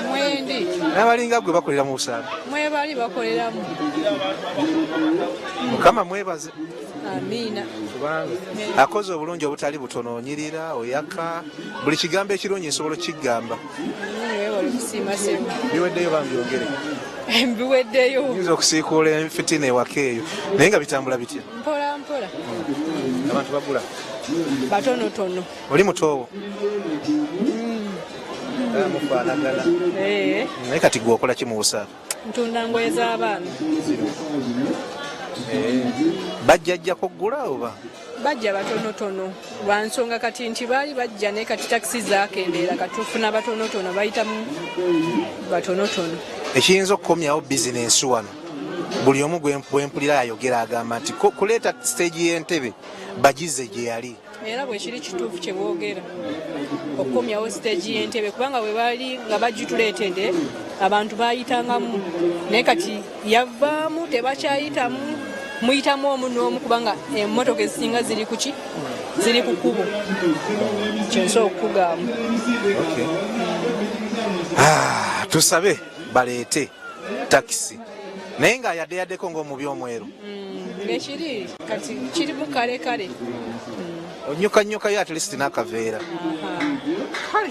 Mwendi. N'abalinga gwe bakolera mu busaafi? Mwebali bakoleramu. Mukama mwebaze. Amiina. Kubanga akoze obulungi obutali butono. Onyirira, oyaka, buli kigambo ekirungi nsobola okukigamba. Webale kusiima, sebo. Biweddeyo, bambyongere? Biweddeyo. Yinza okusiikuula enfitina ewaka eyo, naye nga bitambula bitya? Mpola mpola. Abantu bagula? Batonotono. Oli mutoowo? Mufaanagana. Eh. Naye kati gwe okola ki mu busaafi? Ntunda ngoye z'abaana. Bajjajjako ggula oba? Bajja batonotono, lwa nsonga kati nti baali bajja, naye kati takisi zakendeera, kati tufuna batonotono, bayitamu batonotono. Ekiyinza okukomyawo bizinensi wano, buli omu bwe mpulira ayogera agamba nti kuleeta stage y'entebe bagize gye yali. Era bwe kiri, kituufu kye boogera, okukomyawo stage y'entebe, kubanga bwe baali nga bagituleetedde abantu bayitangamu, naye kati yavaamu, tebakyayitamu, muyitamu omu n'omu, kubanga emmotoka ezisinga ziri kuki, ziri ku kkubo. Kyensobola okukugamba. Ah, tusabe baleete takisi, naye nga yadde yaddeko ng'omubi omweru. Ngekiri kati kirimu kale kale. Onyukanyukayo at least n'akaveera. Kale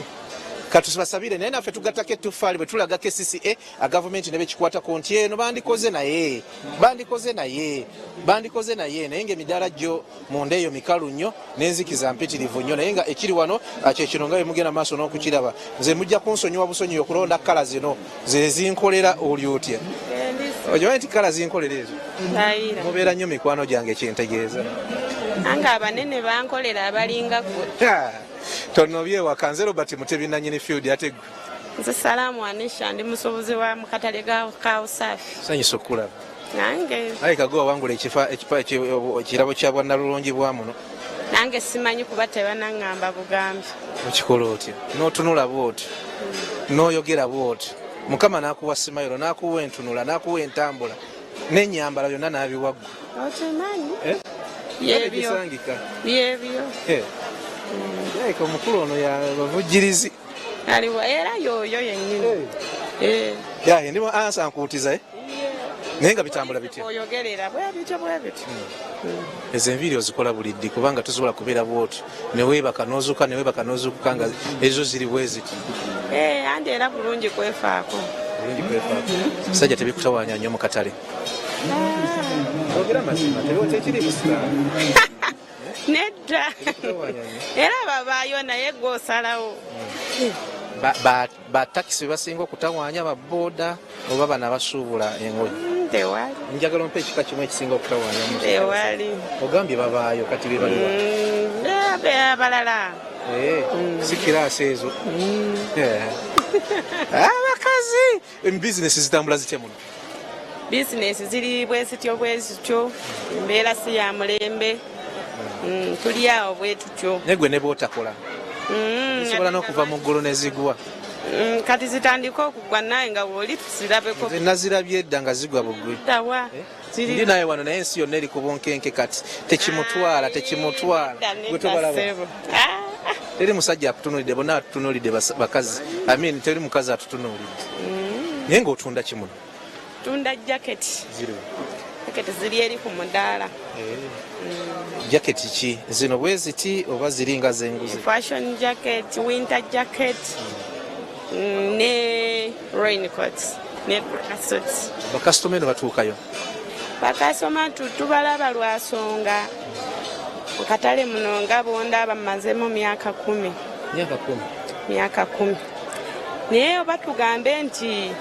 katusibasabire, naye naffe tugattako ettufaali bwe tulaga KCCA, gavumenti ne bekikwatako nti eno bandikoze, naye bandikoze, naye bandikoze, naye ngaemidaala gyo munda eyo mikalu nnyo n'enzikiza mpitirivu nnyo. Naye nga ekiri wano, ah, kyekino nga bwe mugenda maaso n'okukiraba. Nze mujja kunsonyiwa busonyiwa okulonda kala zino ze zinkolera. Oli otya? Okimanyi nti kala zinkolera ezo? Layira. Mubeera nnyo mikwano gyange, kyentegeeza. Ange abanene bankolera abalinga gwe. Ah, tonobye ewaka. Nze Robert Mutebi, nanyini field, ate gwe? Nze Salaamu Anisha, ndi musuubuzi wa mu katale ka Usaafi. Sanyusa okukulaba. Nange. Aye kago wawangula ekirabo kya bwannalulungi bwa muno. Nange simanyi kuba tebanaŋŋamba bugambi. Okikola otya n'otunula bwoti n'oyogera bwoti, Mukama n'akuwa simayiro, n'akuwa entunula, n'akuwa entambula n'ennyambala, byonna n'abiwaggwa? Okimanyi. Eh? Byebyo. Bisangika. Byebyo. Eh. Yayika omukulu ono yabavujjirizi. Aliwo era yoyo yennyini. Eh. Yaye ndimu ansa nkuutiza, eh? Naye nga bitambula bitya? Oyogerera bwebityo bwebityo. Ezo enviiri ozikola buli ddi? Kubanga tosobola kubeera bwotyo neweebaka n'ozuuka, neweebaka n'ozuukuka nga ezo ziri bwe ziti. Eh, andi era bulungi kwefaako. Bulungi kwefaako. Sajja tebikutawaanya nnyo mu katale? Ogera mazima, tekiri busiraamu. Nedda, era babaayo, naye gwe osalawo. Ba takisi bebasinga okutawaanya, babooda oba bano abasuubula engoye? Tewali. Njagala ompa ekika kimu ekisinga okutawaanya mu. Tewali. Ogambye babaayo, kati bebaliwa? Abalala. Eh, si kiraasi ezo. Eh. Abakazi, bizinesi zitambula zitya muno? Bizinesi ziri bwezityo bwezityo, embeera si ya mulembe. Tuli awo bwe tutyo. Naye gwe ne bwotakola, zisobola n'okuva mu ggulu ne zigwa. Mm, kati zitandike okugwa naye nga woli tuzirabeko. Nze nazirabye edda nga zigwa bugwi. Dawa. Eh? Ndi naye wano naye ensi yonna eri ku bunkenke kati tekimutwala tekimutwala. Gwe tobalaba. Ah. Teri musajja akutunuulidde bonna atutunuulidde bakazi. I mean teri mukazi atutunuulidde. Mm. Naye ng'otunda ki muno? Tunda jacket. Ziri. Jacket ziri eri ku mudaala. Eh. Mm. Jacket ki? Zino bwe ziti oba ziri nga zenguzi? Fashion jacket, winter jacket. Mm, ne raincoat ne suits. Bakasitoma eno batuukayo? Bakasitoma tubalaba lwasonga mu katale muno nga bondaba mmazemu myaka 10. Myaka 10? Myaka 10. Naye oba tugambe nti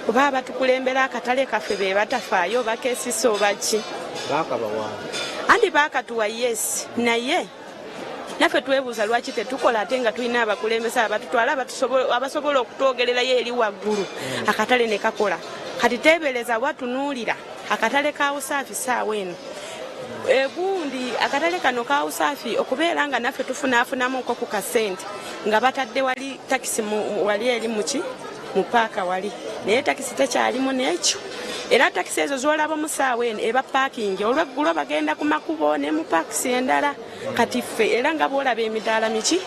oba abatukulembera akatale kaffe be batafaayo oba kesisa oba ki? Baakabawa. Anti baakatuwa yes, naye naffe twebuuza lwaki tetukola ate nga tulina abakulembeze abatutwala abasobola okutwogererayo eri waggulu hmm. akatale ne kakola. Kati teebereza watunuulira akatale ka Usaafi saawa eno egundi akatale kano ka Usaafi okubeera nga naffe tufunaafunamuko ku kasente nga batadde wali takisi wali eri muki mu paaka wali naye takisi tekyalimu n'ekyo era takisi ezo zolaba mu saawa eno eba paakingi olweggulo bagenda ku makubo ne mu paakisi endala kati ffe era nga bwolaba emidaala miki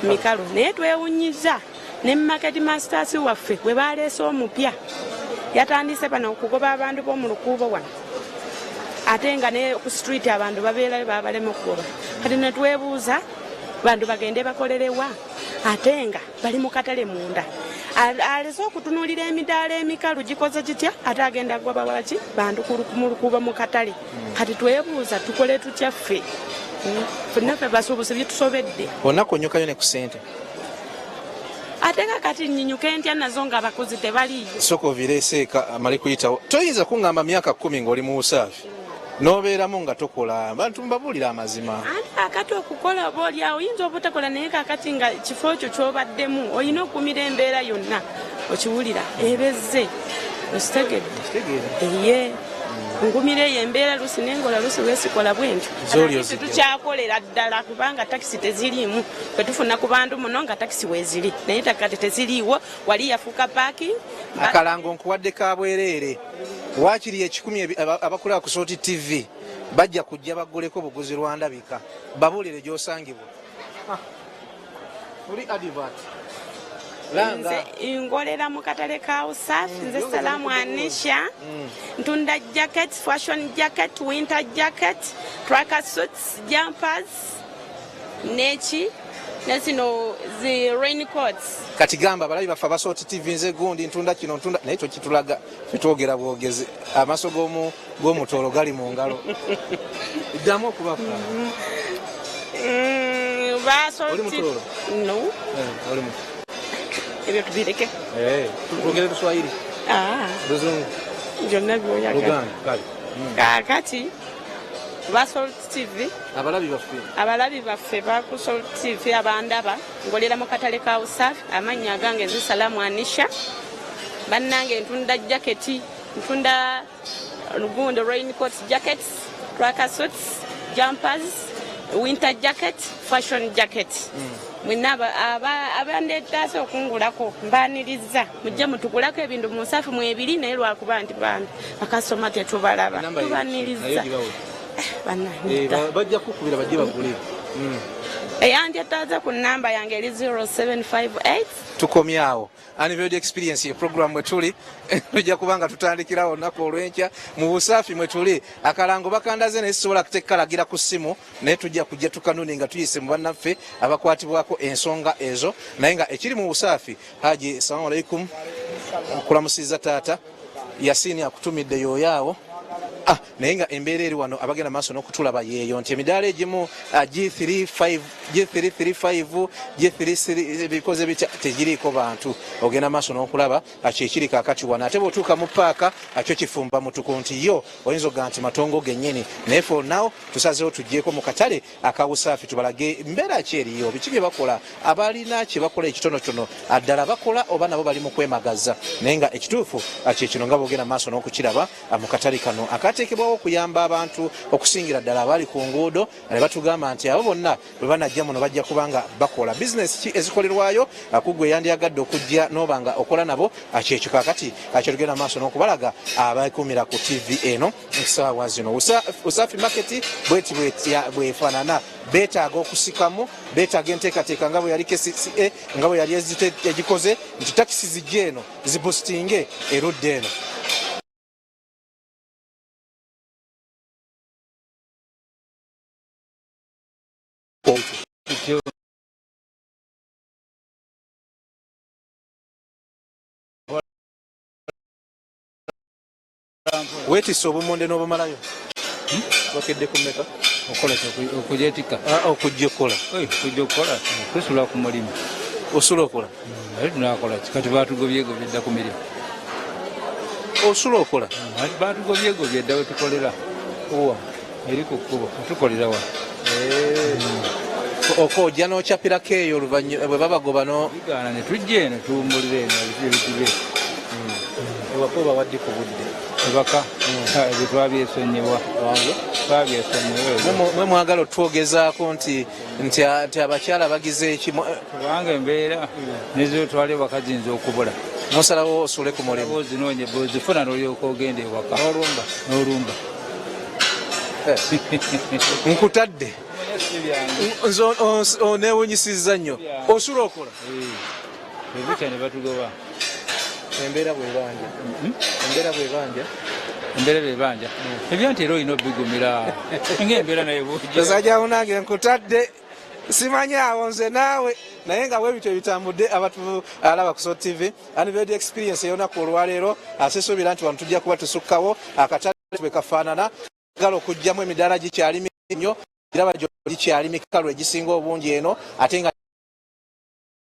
mikalu naye twewunyiza ne market masters waffe bwe baleese omupya yatandise bano okugoba abantu b'omu lukuubo wano ate nga ne ku street abantu babeerayo babalema okugoba kati ne twebuuza bantu bagende bakolerewa ate nga bali mu katale munda alese okutunuulira emidaala emikalu gikoze gitya ate agenda goba waki bantu mu lukuubo mu katale hmm. kati twebuuza tukole tutya ffe hmm. fenna ffe basuubuzi bitusobedde olunaku onyukayo ne ku sente ate nga kati nyinyuke ntya nazo nga abakozi tebaliiyo sooka ovireese eka amale kuyitawo toyinza kuŋŋamba myaka kkumi ng'oli mu busaafi n'obeeramu nga tokola bantu mbabuulira amazima anti kakati okukola oba oliawo oyinza obutakola naye kakati nga kifo kyo kyobaddemu olina okumira embeera yonna okiwulira ebezze okitegedde eye ngumira eyo embeera lusi nengola lusi lwesikola bwentyo tukyakolera ddala kubanga takisi teziriimu fetufuna ku bantu muno nga takisi weziri naye kati teziriiwo wali yafuuka parking akalango nkuwadde ka bwereere waakiri ekikumi abakulaba ku Salt TV bajja kujja bagguleko buguzi lwandabika babuulire gy'osangibwa ah, oli advert nze ngolera mu katale ka usafi mm, nze salamu anisha mm. ntunda jacket fashion jacket winter jacket tracker suits jumpers neki nezino zi raincoats kati gamba abalabi baffe abasooti tv nze gundi ntunda kino ntunda naye tokitulaga fetwogera bwogezi amaaso g'omutoolo gali mu ngalo ddamu okubafa mm, oli mutoolo no eh, oli ebyo tubireke eh, twogere luswayiri ah. luzungu byonna byoyagala hmm. kakati ba Salt TV abalabi baffe abalabi baffe ba ku Salt TV abandaba ngolera mu katale ka Usafi amannya agange nze Salamu Anisha bannange ntunda jaketi ntunda lugundo raincoat jackets tracker suits jumpers winter jacket fashion jacket mm. mwenna abandeetaase okungulako mbaaniriza mujje mutugulako ebintu mu nsafu mwebiri naye lwakuba nti bambi bakasoma tetubalaba tubaniriza eh, eh, bajja kukubira bajje bagule hmm. eyandyetaaze ku namba yange eri 0758 tukomyawo Unveiled Experience ye program mwe tuli tujja kuba nga tutandikirawo olunaku olw'enkya mu busaafi mwe tuli akalango bakandaze naye sisobola kutekalagira ku ssimu naye tujja kujja tukanuni nga tuyise mu bannaffe abakwatibwako ensonga ezo naye nga ekiri mu busaafi haji salamu alaikum kulamusiza taata yasini akutumidde yoyo awo Ah, naye nga embeera eri wano abagenda maaso n'okutulaba yeeyo nti emidaala egimu ah, G35 G335 G3 bikoze bitya tegiriiko bantu ogenda maaso n'okulaba ah, kyekiri kaakati wano ate bw'otuuka mu paaka akyo ah, kifumba mutuku nti yo oyinza okuga nti matongo gennyini naye for now tusazeewo tuggyeko mu katale aka Busaafi tubalage mbeera ki eriyo biki bye bakola abalina kye bakola ekitonotono ddala bakola oba nabo bali mu kwemagaza naye nga ekituufu kyekino nga bwogenda maaso n'okukiraba mu katale kano aka Kyateekebwawo okuyamba abantu okusingira ddala abali ku nguudo, ne batugamba nti abo bonna bwe banajja muno bajja kuba nga bakola bizinesi. Ki ezikolerwayo kugwe yandyagadde okujja n'oba nga okola nabo? Kyekyo kaakati kyetugenda maaso n'okubalaga abakuumira ku tv eno essaawa zino. Usafi Market bweti bwefaanana. Beetaaga okusikamu, beetaaga enteekateeka nga bwe yali KCCA, nga bwe yali egikoze nti takisi zijja eno zibusitinge erudda eno. Weetisse obumonde n'obumalayo. Wakedde ku mmeka? Okukola ki? Okugyetikka? Ah, okujja okukola. Okujja okukola tusula ku mulimu. Osula okola? Ate tunakola ki? Kati batugobyegobye dda ku mirimu. Osula okola? Batugobyegobye dda wetukolera. Owa? Eri ku kkubo tukolera wa. Oko ojja n'okyapirako eyo oluvannyuma bwe babagoba no bigaana ne tujja eno tuwummulira eno ebitube. Ewaka oba waddi ku budde? Ebaka ebyo twabyesonyiwa, twabyesonyiwa. Mwe mwagala otwogezaako nti nti nti abakyala bagize eki? Kubanga embeera nezotwala ewaka ziyinza okubula. Musalawo osule ku mulimu. Ozinoonye bwozifuna n'olyoka ogenda ewaka. N'olumba. N'olumba. Nkutadde nze onewunyisizza nnyo, osula okola. Ebikya ne batugoba. Embeera bwebanja, embeera bwebanja. Embeera bwebanja ebyo nti era olina obigumira ngaembeera naye bujja. Musajja munange, nkutadde, simanyi awo nze naawe, naye nga bwebityo ebitambudde. Abatu alaba ku Salt TV Unveiled Experience ey'olunaku olwaleero, asisuubira nti wano tujja kuba tusukkawo akatale bwe kafaanana. Gala okugyamu emidaala gikyali nnyo, giraba gikyali mikalu egisinga obungi eno, ate nga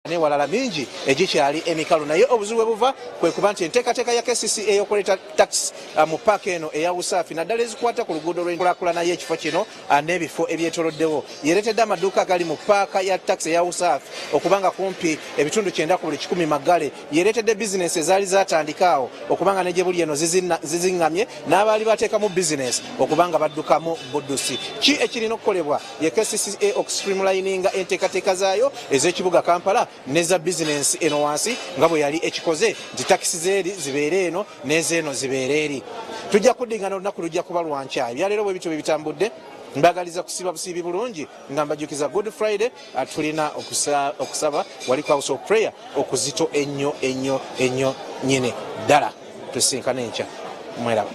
newalala mingi egikyali emikalu. Naye obuzibu bwe buva kwe kuba nti enteekateeka ya KCCA ey'okuleeta taxi mu paaka eno eya Usaafi, naddala ezikwata ku luguudo lw'enkulaakulana y'ekifo kino n'ebifo ebyetoloddewo, yereetedde amaduuka agali mu paaka ya taxi eya Usaafi okuba nga kumpi ebitundu 90 ku buli 100 maggale. Yereetedde bizinesi ezaali zatandika awo okuba nga ne gye buli eno ziziŋŋamye, n'abaali bateekamu bizinesi okuba nga baddukamu buddusi. Ki ekirina okukolebwa ye KCCA okustreamlininga enteekateeka zaayo ez'ekibuga Kampala neza bizinensi eno wansi, nga bwe yali ekikoze nti takisi zeeri zibeere eno n'ezeeno zibeere eri. Tujja kuddingana, olunaku lujja kuba lwankya. Ebyaleero bwe bityo bwe bitambudde. Mbagaliza kusiba busiibi bulungi, nga mbajukiza Good Friday, tulina okusaba wali ku House of Prayer okuzito ennyo ennyo ennyo nyini ddala. Tusinkane enkya, mweraba.